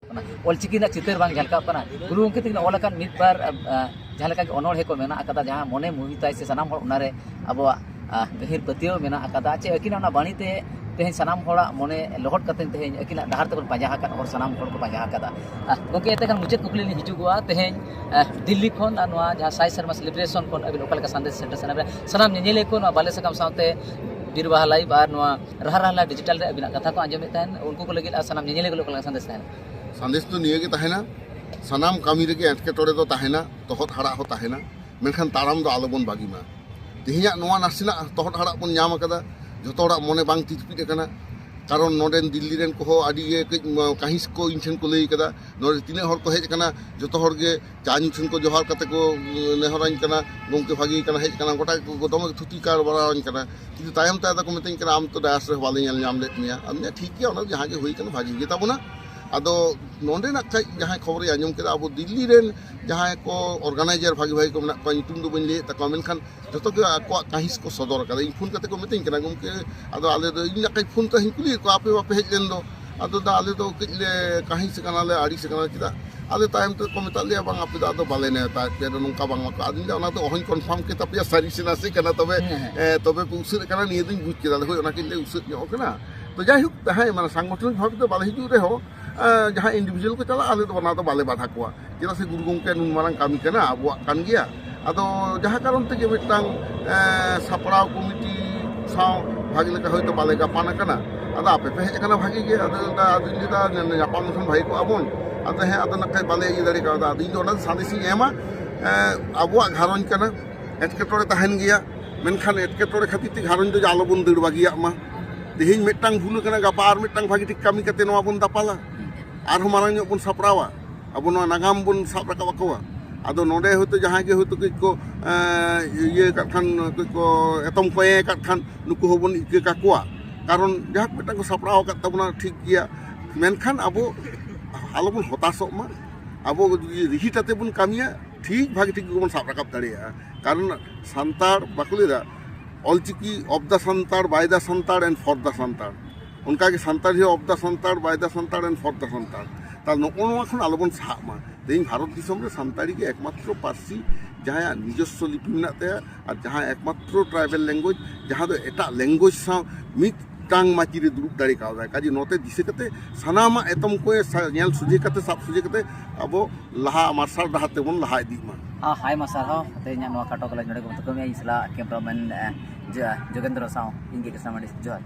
ᱠᱟᱱᱟ᱾ ᱚᱞᱪᱤᱠᱤ ᱨᱮᱱᱟᱜ ᱪᱤᱛᱟᱹᱨ ᱵᱟᱝ ᱡᱷᱟᱞᱠᱟᱜ ᱠᱟᱱᱟ᱾ ᱜᱩᱨᱩ ᱜᱚᱢᱠᱮ ᱛᱟᱹᱠᱤᱱ ᱚᱞ ᱟᱠᱟᱱ ᱢᱤᱫ ᱵᱟᱨ, ᱟ, ᱟ, ᱡᱟᱦᱟᱸ ᱞᱮᱠᱟ ᱜᱮ ᱚᱱᱚᱬᱦᱮ ᱠᱚ ᱢᱮᱱᱟᱜ ᱟᱠᱟᱫᱟ, ᱡᱟᱦᱟᱸ ᱢᱚᱱᱮ ᱢᱩᱦᱤᱛᱟᱭ ᱥᱮ ᱥᱟᱱᱟᱢ ᱦᱚᱲ ᱚᱱᱟᱨᱮ ᱟᱵᱚᱣᱟᱜ, ᱟ, ᱜᱟᱹᱦᱤᱨ ᱯᱟᱹᱛᱭᱟᱹᱣ ᱢᱮᱱᱟᱜ ᱟᱠᱟᱫᱟ᱾ ᱪᱮ ᱟᱹᱠᱤᱱᱟᱜ ᱚᱱᱟ ᱵᱟᱹᱱᱤ ᱛᱮ ᱛᱮᱦᱮᱧ ᱥᱟᱱᱟᱢ ᱦᱚᱲᱟᱜ ᱢᱚᱱᱮ ᱞᱚᱦᱚᱫ ᱠᱟᱛᱮ ᱛᱮᱦᱮᱧ ᱟᱹᱠᱤᱱᱟᱜ ᱰᱟᱦᱟᱨ ᱛᱮᱵᱚᱱ ᱯᱟᱸᱡᱟ ᱟᱠᱟᱫ, ᱦᱚᱲ ᱥᱟᱱᱟᱢ ᱦᱚᱲ ᱠᱚ ᱯᱟᱸᱡᱟ ᱟᱠᱟᱫᱟ᱾ ᱟ, ᱜᱚᱢᱠᱮ, ᱮᱱᱛᱮ ᱠᱷᱟᱱ ᱢᱩᱪᱟᱹᱫ ᱠᱩᱠᱞᱤ ᱞᱤᱧ ᱦᱤᱡᱩᱜᱚᱜᱼᱟ᱾ ᱛᱮᱦᱮᱧ, ᱟ, ᱫᱤᱞᱞᱤ ᱠᱷᱚᱱ ᱟᱨ ᱱᱚᱣᱟ ᱡᱟᱦᱟᱸ ᱥᱟᱭ ᱥᱮᱨᱢᱟ celebration ᱠᱷᱚᱱ ᱟᱹᱵᱤᱱ ᱚᱠᱟ ᱞᱮᱠᱟ ᱥᱟᱸᱫᱮᱥ ᱥᱮᱴᱮᱨ ᱥᱟᱱᱟ ᱵᱤᱱᱟ ᱥᱟᱱᱟᱢ ᱧᱮᱧᱮᱞᱤᱭᱟᱹ ᱠᱚ ᱱᱚᱣᱟ ᱵᱟᱞᱮ ᱥᱟᱠᱟᱢ ᱥᱟᱶᱛᱮ ᱵᱤᱨᱵᱟᱦᱟ live ᱟᱨ ᱱᱚᱣᱟ ᱨᱟᱦᱟ ᱨᱟᱦᱟ live digital ᱨᱮ ᱟᱹᱵᱤᱱᱟᱜ ᱠᱟᱛᱷᱟ ᱠᱚ ᱟᱸᱡᱚᱢᱮᱫ ᱛᱟᱦᱮᱱ, ᱩᱱᱠᱩ ᱠᱚ ᱞᱟᱹᱜᱤᱫ ᱟᱨ ᱥᱟᱱᱟᱢ ᱧᱮᱧᱮᱞᱤᱭᱟᱹ ᱠᱚ ᱞᱟᱹᱜᱤᱫ ᱚᱠᱟ ᱞᱮᱠᱟ ᱥᱟᱸᱫᱮᱥ ᱛᱟᱦᱮᱱᱟ? ᱥᱟᱸᱫᱮᱥ ᱫᱚ ᱱᱤᱭᱟᱹ ᱜᱮ ᱛᱟᱦᱮᱱᱟ, ᱥᱟᱱᱟᱢ ᱠᱟᱹᱢᱤ ᱨᱮᱜᱮ ᱮᱴᱠᱮᱴᱚᱬᱮ ᱫᱚ ᱛᱟᱦᱮᱱᱟ, ᱛᱚᱦᱚᱫ ᱦᱟᱲᱟᱜ ᱦᱚᱸ ᱛᱟᱦᱮᱱᱟ, ᱢᱮᱱᱠᱷᱟᱱ ᱛᱟᱲᱟᱢ ᱫᱚ ᱟᱞᱚᱵᱚᱱ ᱵᱟᱹᱜᱤ ᱢᱟ᱾ ᱛᱮᱦᱮᱧᱟᱜ ᱱᱚᱣᱟ ᱱᱟᱥᱮᱱᱟᱜ ᱛᱚᱦᱚᱫ ᱦᱟᱲᱟᱜ ᱵᱚᱱ ᱧᱟᱢ ᱟᱠᱟᱫᱟ, ᱡᱚᱛᱚ ᱦᱚᱲᱟᱜ ᱢᱚᱱᱮ ᱵᱟᱝ ᱛᱤᱨᱯᱤᱫ ᱟᱠᱟᱱᱟ᱾ ᱠᱟᱨᱚᱱ ᱱᱚᱰᱮᱱ ᱫᱤᱞᱞᱤ ᱨᱮᱱ ᱠᱚᱦᱚᱸ ᱟᱹᱰᱤ ᱜᱮ ᱠᱟᱹᱡ, ᱢ-, ᱠᱟᱹᱦᱤᱥ ᱠᱚ ᱤᱧ ᱴᱷᱮᱱ ᱠᱚ ᱞᱟᱹᱭ ᱟᱠᱟᱫᱟ, ᱱᱚᱰᱮ ᱛᱤᱱᱟᱹᱜ ᱦᱚᱲ ᱠᱚ ᱦᱮᱡ ᱟᱠᱟᱱᱟ, ᱡᱚᱛᱚ ᱦᱚᱲ ᱜᱮ ᱪᱟ ᱧᱩ ᱴᱷᱮᱱ ᱠᱚ ᱡᱚᱦᱟᱨ ᱠᱟᱛᱮ ᱠᱚ, ᱩᱸ, ᱱᱮᱦᱚᱨᱟᱹᱧ ᱠᱟᱱᱟ, "ᱜᱚᱢᱠᱮ ᱵᱷᱟᱜᱮ ᱠᱟᱱᱟ, ᱦᱮᱡ ᱠᱟᱱᱟ", ᱜᱚᱴᱟ ᱜᱮᱠᱚ ᱫᱚᱢᱮ ᱠᱚ ᱛᱷᱩᱛᱤ ᱠᱟᱨ ᱵᱟᱲᱟᱣᱟᱹᱧ ᱠᱟᱱᱟ᱾ ᱠᱤᱱᱛᱩ ᱛᱟᱭᱚᱢ ᱛᱮ ᱟᱫᱚ ᱠᱚ ᱢᱤᱛᱟᱹᱧ ᱠᱟᱱᱟ, "ᱟᱢ ᱛᱚ ᱰᱟᱭᱟᱥ ᱨᱮᱦᱚᱸ ᱵᱟᱞᱮ ᱧᱮᱞ ᱧᱟᱢ ᱞᱮᱫ ᱢᱮᱭᱟ᱾" ᱟᱫᱚᱧ ᱢᱮᱱᱫᱟ, "ᱴᱷᱤᱠ ᱜᱮᱭᱟ, ᱚᱱᱟ ᱡᱟᱦᱟᱸ ᱜᱮ ᱦᱩᱭ ᱠᱟᱱᱟ, ᱵᱷᱟᱜᱮ ᱜᱮ ᱛᱟᱵᱚᱱᱟ᱾" ᱟᱫᱚ ᱱᱚᱸᱰᱮᱱᱟᱜ ᱠᱷᱟᱡ ᱡᱟᱦᱟᱸᱭ ᱠᱷᱚᱵᱚᱨᱤᱧ ᱟᱸᱡᱚᱢ ᱠᱮᱫᱟ, ᱟᱵᱚ ᱫᱤᱞᱞᱤ ᱨᱮᱱ ᱡᱟᱦᱟᱸᱭ ᱠᱚ organizer ᱵᱷᱟᱜᱮ ᱵᱷᱟᱜᱮ ᱠᱚ ᱢᱮᱱᱟᱜ ᱠᱚᱣᱟ, ᱧᱩᱛᱩᱢ ᱫᱚ ᱵᱟᱹᱧ ᱞᱟᱹᱭᱮᱫ ᱛᱟᱠᱚᱣᱟ, ᱢᱮᱱᱠᱷᱟᱱ ᱡᱚᱛᱚ ᱜᱮ ᱟᱠᱚᱣᱟᱜ ᱠᱟᱹᱦᱤᱥ ᱠᱚ ᱥᱚᱫᱚᱨ ᱟᱠᱟᱫᱟ᱾ ᱤᱧ ᱯᱷᱳᱱ ᱠᱟᱛᱮ ᱠᱚ ᱢᱤᱛᱟᱹᱧ ᱠᱟᱱᱟ, "ᱜᱚᱢᱠᱮ, ᱟᱫᱚ ᱟᱞᱮ ᱫᱚ", ᱤᱧ ᱱᱟᱜ ᱠᱷᱟᱡ ᱯᱷᱳᱱ ᱛᱮ ᱦᱚᱸᱧ ᱠᱩᱞᱤᱭᱮᱫ ᱠᱚᱣᱟ, "ᱟᱯᱮ ᱵᱟᱯᱮ ᱦᱮᱡ ᱞᱮᱱ ᱫᱚ?" ᱟᱫᱚ ᱫᱟ, "ᱟᱞᱮ ᱫᱚ ᱠᱟᱹᱡ ᱞᱮ ᱠᱟᱹᱦᱤᱥ ᱠᱟᱱᱟᱞᱮ, ᱟᱹᱲᱤᱥ ᱠᱟᱱᱟᱞᱮ, ᱪᱮᱫᱟᱜ?" ᱟᱞᱮ ᱛᱟᱭᱚᱢ ᱛᱮᱠᱚ ᱢᱮᱛᱟᱜ ᱞᱮᱭᱟ, "ᱵᱟᱝ, ᱟᱯᱮ ᱫᱚ ᱟᱫᱚ ᱵᱟᱞᱮ ᱱᱮᱣᱛᱟᱭᱮᱫ ᱯᱮᱭᱟ", ᱟᱫᱚ ᱱᱚᱝᱠᱟ ᱵᱟᱝ ᱢᱟᱠᱚ᱾ ᱟᱫᱚᱧ ᱞᱟᱹᱭᱫᱟ, "ᱚᱱᱟ ᱫᱚ ᱚᱦᱚᱧ confirm ᱠᱮᱛᱟ ᱯᱮᱭᱟ ᱥᱟᱹᱨᱤ ᱥᱮ ᱱᱟᱥᱮ ᱠᱟᱱᱟ, ᱛᱚᱵᱮ, ᱦᱮᱸ, ᱦᱮᱸ᱾ ᱮ, ᱛᱚᱵᱮ ᱯᱮ ᱩᱥᱟᱹᱫ ᱠᱟᱱᱟ, ᱱᱤᱭᱟᱹ ᱫᱚᱧ ᱵᱩᱡᱽ ᱠᱮᱫᱟ, ᱦᱳᱭ, ᱚᱱᱟ ᱠᱟᱹᱡ ᱞᱮ ᱩᱥᱟᱹᱫ ᱧᱚᱜ ᱠᱟᱱᱟ᱾" ᱛᱚ, ᱡᱟᱭᱦᱳᱠ, ᱦᱮᱸ, ᱢᱟᱱᱮ, ᱥᱟᱝᱜᱚᱴᱷᱚᱱᱤᱠ ᱵᱷᱟᱵᱽ ᱛᱮ ᱵᱟᱞᱮ ᱦᱤᱡᱩᱜ ᱨᱮᱦᱚᱸ, ᱮ, ᱡᱟᱦᱟᱸ individual ᱠᱚ ᱪᱟᱞᱟᱜᱼᱟ, ᱟᱞᱮ ᱫᱚ ᱚᱱᱟ ᱫᱚ ᱵᱟᱞᱮ ᱵᱟᱫᱷᱟ ᱠᱚᱣᱟ᱾ ᱪᱮᱫᱟᱜ ᱥᱮ ᱜᱩᱨᱩ ᱜᱚᱢᱠᱮ ᱱᱩᱱ ᱢᱟᱨᱟᱝ ᱠᱟᱹᱢᱤ ᱠᱟᱱᱟ, ᱟᱵᱚᱣᱟᱜ ᱠᱟᱱ ᱜᱮᱭᱟ᱾ ᱟᱫᱚ ᱡᱟᱦᱟᱸ ᱠᱟᱨᱚᱱ ᱛᱮᱜᱮ ᱢᱤᱫᱴᱟᱝ ᱥᱟᱯᱲᱟᱣ ᱠᱚᱢᱤᱴᱤ ᱥᱟᱶ ᱵᱷᱟᱜᱮ ᱞᱮᱠᱟ ᱦᱚᱭᱛᱳ ᱵᱟᱞᱮ ᱜᱟᱯᱟᱱ ᱟᱠᱟᱱᱟ᱾ ᱟᱫᱚ ᱟᱯᱮ ᱯᱮ ᱦᱮᱡ ᱟᱠᱟᱱᱟ ᱵᱷᱟᱜᱮ ᱜᱮ᱾ ᱟᱫᱚ ᱟᱫᱚᱧ ᱞᱟᱹᱭᱫᱟ ᱧᱟᱯᱟᱢ ᱞᱮᱠᱷᱟᱱ ᱵᱷᱟᱜᱮ ᱠᱚᱜᱼᱟ ᱵᱚᱱ᱾ ᱟᱫᱚ ᱦᱮᱸ, ᱟᱫᱚ ᱱᱟᱠᱷᱟᱡ ᱵᱟᱞᱮ ᱤᱭᱟᱹ ᱫᱟᱲᱮ ᱠᱟᱣᱫᱟ᱾ ᱟᱫᱚ ᱤᱧ ᱫᱚ ᱚᱱᱟ ᱥᱟᱸᱫᱮᱥᱤᱧ ᱮᱢᱟ, ᱟᱵᱚᱣᱟᱜ ᱜᱷᱟᱨᱚᱸᱡᱽ ᱠᱟᱱᱟ, ᱮᱴᱠᱮᱴᱚᱬᱮ ᱛᱟᱦᱮᱱ ᱜᱮᱭᱟ, ᱢᱮᱱᱠᱷᱟᱱ ᱮᱴᱠᱮᱴᱚᱬᱮ ᱠᱷᱟᱹᱛᱤᱨ ᱛᱮ ᱜᱷᱟᱨᱚᱸᱡᱽ ᱫᱚ ᱟᱞᱚᱵᱚᱱ ᱫᱟᱹᱲ ᱵᱟᱹᱜᱤᱭᱟᱜ ᱢᱟ᱾ ᱛᱮᱦᱮᱧ ᱢᱤᱫᱴᱟᱝ ᱵᱷᱩᱞ ᱟᱠᱟᱱᱟ, ᱜᱟᱯᱟ ᱟᱨ ᱢᱤᱫᱴᱟᱝ ᱵᱷᱟᱜᱮ ᱴᱷᱤᱠ ᱠᱟᱹᱢᱤ ᱠᱟᱛᱮ ᱱᱚᱣᱟ ᱵᱚᱱ ᱫᱟᱯᱟᱞᱟ, ᱟᱨᱦᱚᱸ ᱢᱟᱨᱟᱝ ᱧᱚᱜ ᱵᱚᱱ ᱥᱟᱯᱲᱟᱣᱟ, ᱟᱵᱚ ᱱᱚᱣᱟ ᱱᱟᱜᱟᱢ ᱵᱚᱱ ᱥᱟᱵ ᱨᱟᱠᱟᱵ ᱟᱠᱚᱣᱟ᱾ ᱟᱫᱚ ᱱᱚᱰᱮ ᱦᱚᱭᱛᱳ ᱡᱟᱦᱟᱸᱭ ᱜᱮ ᱦᱚᱭᱛᱳ ᱠᱟᱹᱡ ᱠᱚ ᱤᱭᱟᱹ ᱠᱟᱜ ᱠᱷᱟᱱ, ᱠᱟᱹᱡ ᱠᱚ ᱮᱛᱚᱢ ᱠᱚᱭᱮ ᱠᱟᱜ ᱠᱷᱟᱱ, ᱱᱩᱠᱩ ᱦᱚᱸᱵᱚᱱ ᱤᱠᱟᱹ ᱠᱟᱠᱚᱣᱟ᱾ ᱠᱟᱨᱚᱱ ᱡᱟᱦᱟᱸ ᱢᱤᱫᱴᱟᱝ ᱠᱚ ᱥᱟᱯᱲᱟᱣ ᱟᱠᱟᱫ ᱛᱟᱵᱚᱱᱟ, ᱴᱷᱤᱠ ᱜᱮᱭᱟ, ᱢᱮᱱᱠᱷᱟᱱ ᱟᱵᱚ ᱟᱞᱚᱵᱚᱱ ᱦᱚᱛᱟᱥᱚᱜ ᱢᱟ᱾ ᱟᱵᱚ ᱡᱩᱫᱤ ᱨᱤᱦᱤᱴ ᱟᱛᱮ ᱵᱚᱱ ᱠᱟᱹᱢᱤᱭᱟ, ᱴᱷᱤᱠ ᱵᱷᱟᱜᱮ ᱴᱷᱤᱠ ᱜᱮᱵᱚᱱ ᱥᱟᱵ ᱨᱟᱠᱟᱵ ᱫᱟᱲᱮᱭᱟᱜᱼᱟ᱾ ᱠᱟᱨᱚᱱ ᱥᱟᱱᱛᱟᱲ ᱵᱟᱠᱚ ᱞᱟᱹᱭᱫᱟ, Ol Chiki of the Santal, by the Santal and for the Santal. ᱚᱱᱠᱟᱜᱮ ᱥᱟᱱᱛᱟᱲᱤ ᱦᱚᱸ of the Santal, by the Santal and for the Santal. ᱛᱟᱦᱞᱮ ᱱᱚᱜᱼᱚ ᱱᱚᱣᱟ ᱠᱷᱚᱱ ᱟᱞᱚᱵᱚᱱ ᱥᱟᱦᱟᱜ ᱢᱟ᱾ ᱛᱮᱦᱮᱧ ᱵᱷᱟᱨᱚᱛ ᱫᱤᱥᱚᱢ ᱨᱮ ᱥᱟᱱᱛᱟᱲᱤ ᱜᱮ ᱮᱠᱢᱟᱛᱨᱚ ᱯᱟᱹᱨᱥᱤ, ᱡᱟᱦᱟᱸᱭᱟᱜ ᱱᱤᱡᱚᱥᱥᱚ ᱞᱤᱯᱤ ᱢᱮᱱᱟᱜ ᱛᱟᱭᱟ ᱟᱨ ᱡᱟᱦᱟᱸ ᱮᱠᱢᱟᱛᱨᱚ ᱴᱨᱟᱭᱵᱟᱞ ᱞᱮᱝᱜᱩᱭᱮᱡᱽ, ᱡᱟᱦᱟᱸ ᱫᱚ ᱮᱴᱟᱜ ᱞᱮᱝᱜᱩᱭᱮᱡᱽ ᱥᱟᱶ ᱢᱤᱫᱴᱟᱝ ᱢᱟᱹᱪᱤ ᱨᱮ ᱫᱩᱲᱩᱵ ᱫᱟᱲᱮ ᱠᱟᱣᱫᱟᱭ᱾ ᱠᱟᱡᱮ ᱱᱚᱛᱮ ᱫᱤᱥᱟᱹ ᱠᱟᱛᱮ ᱥᱟᱱᱟᱢᱟᱜ ᱮᱛᱚᱢ ᱠᱚᱭᱮ ᱧᱮᱞ ᱥᱚᱡᱷᱮ ᱠᱟᱛᱮ, ᱥᱟᱵ ᱥᱚᱡᱷᱮ ᱠᱟᱛᱮ ᱟᱵᱚ ᱞᱟᱦᱟ ᱢᱟᱨᱥᱟᱞ ᱰᱟᱦᱟᱨ ᱛᱮᱵᱚᱱ ᱞᱟᱦᱟ ᱤᱫᱤᱜ ᱢᱟ᱾ ᱦᱮᱸ, ᱦᱟᱭ ᱢᱟ ᱥᱟᱨᱦᱟᱣ᱾ ᱛᱮᱦᱮᱧᱟᱜ ᱱᱚᱣᱟ ᱠᱷᱟᱴᱚ ᱜᱟᱞᱚᱪ ᱱᱚᱰᱮ ᱜᱮᱵᱚᱱ ᱛᱷᱩᱠᱟᱹᱢᱮᱜᱼᱟ᱾ ᱤᱧ ᱥᱟᱞᱟᱜ ᱠᱮᱢᱨᱟᱢᱮᱱ, ᱮ, ᱡᱚ-, ᱡᱳᱜᱮᱱᱫᱨᱚ ᱥᱟᱶ ᱤᱧ ᱜᱮ ᱠᱨᱤᱥᱱᱟ ᱢᱟᱱᱰᱤ᱾ ᱡᱚᱦᱟᱨ᱾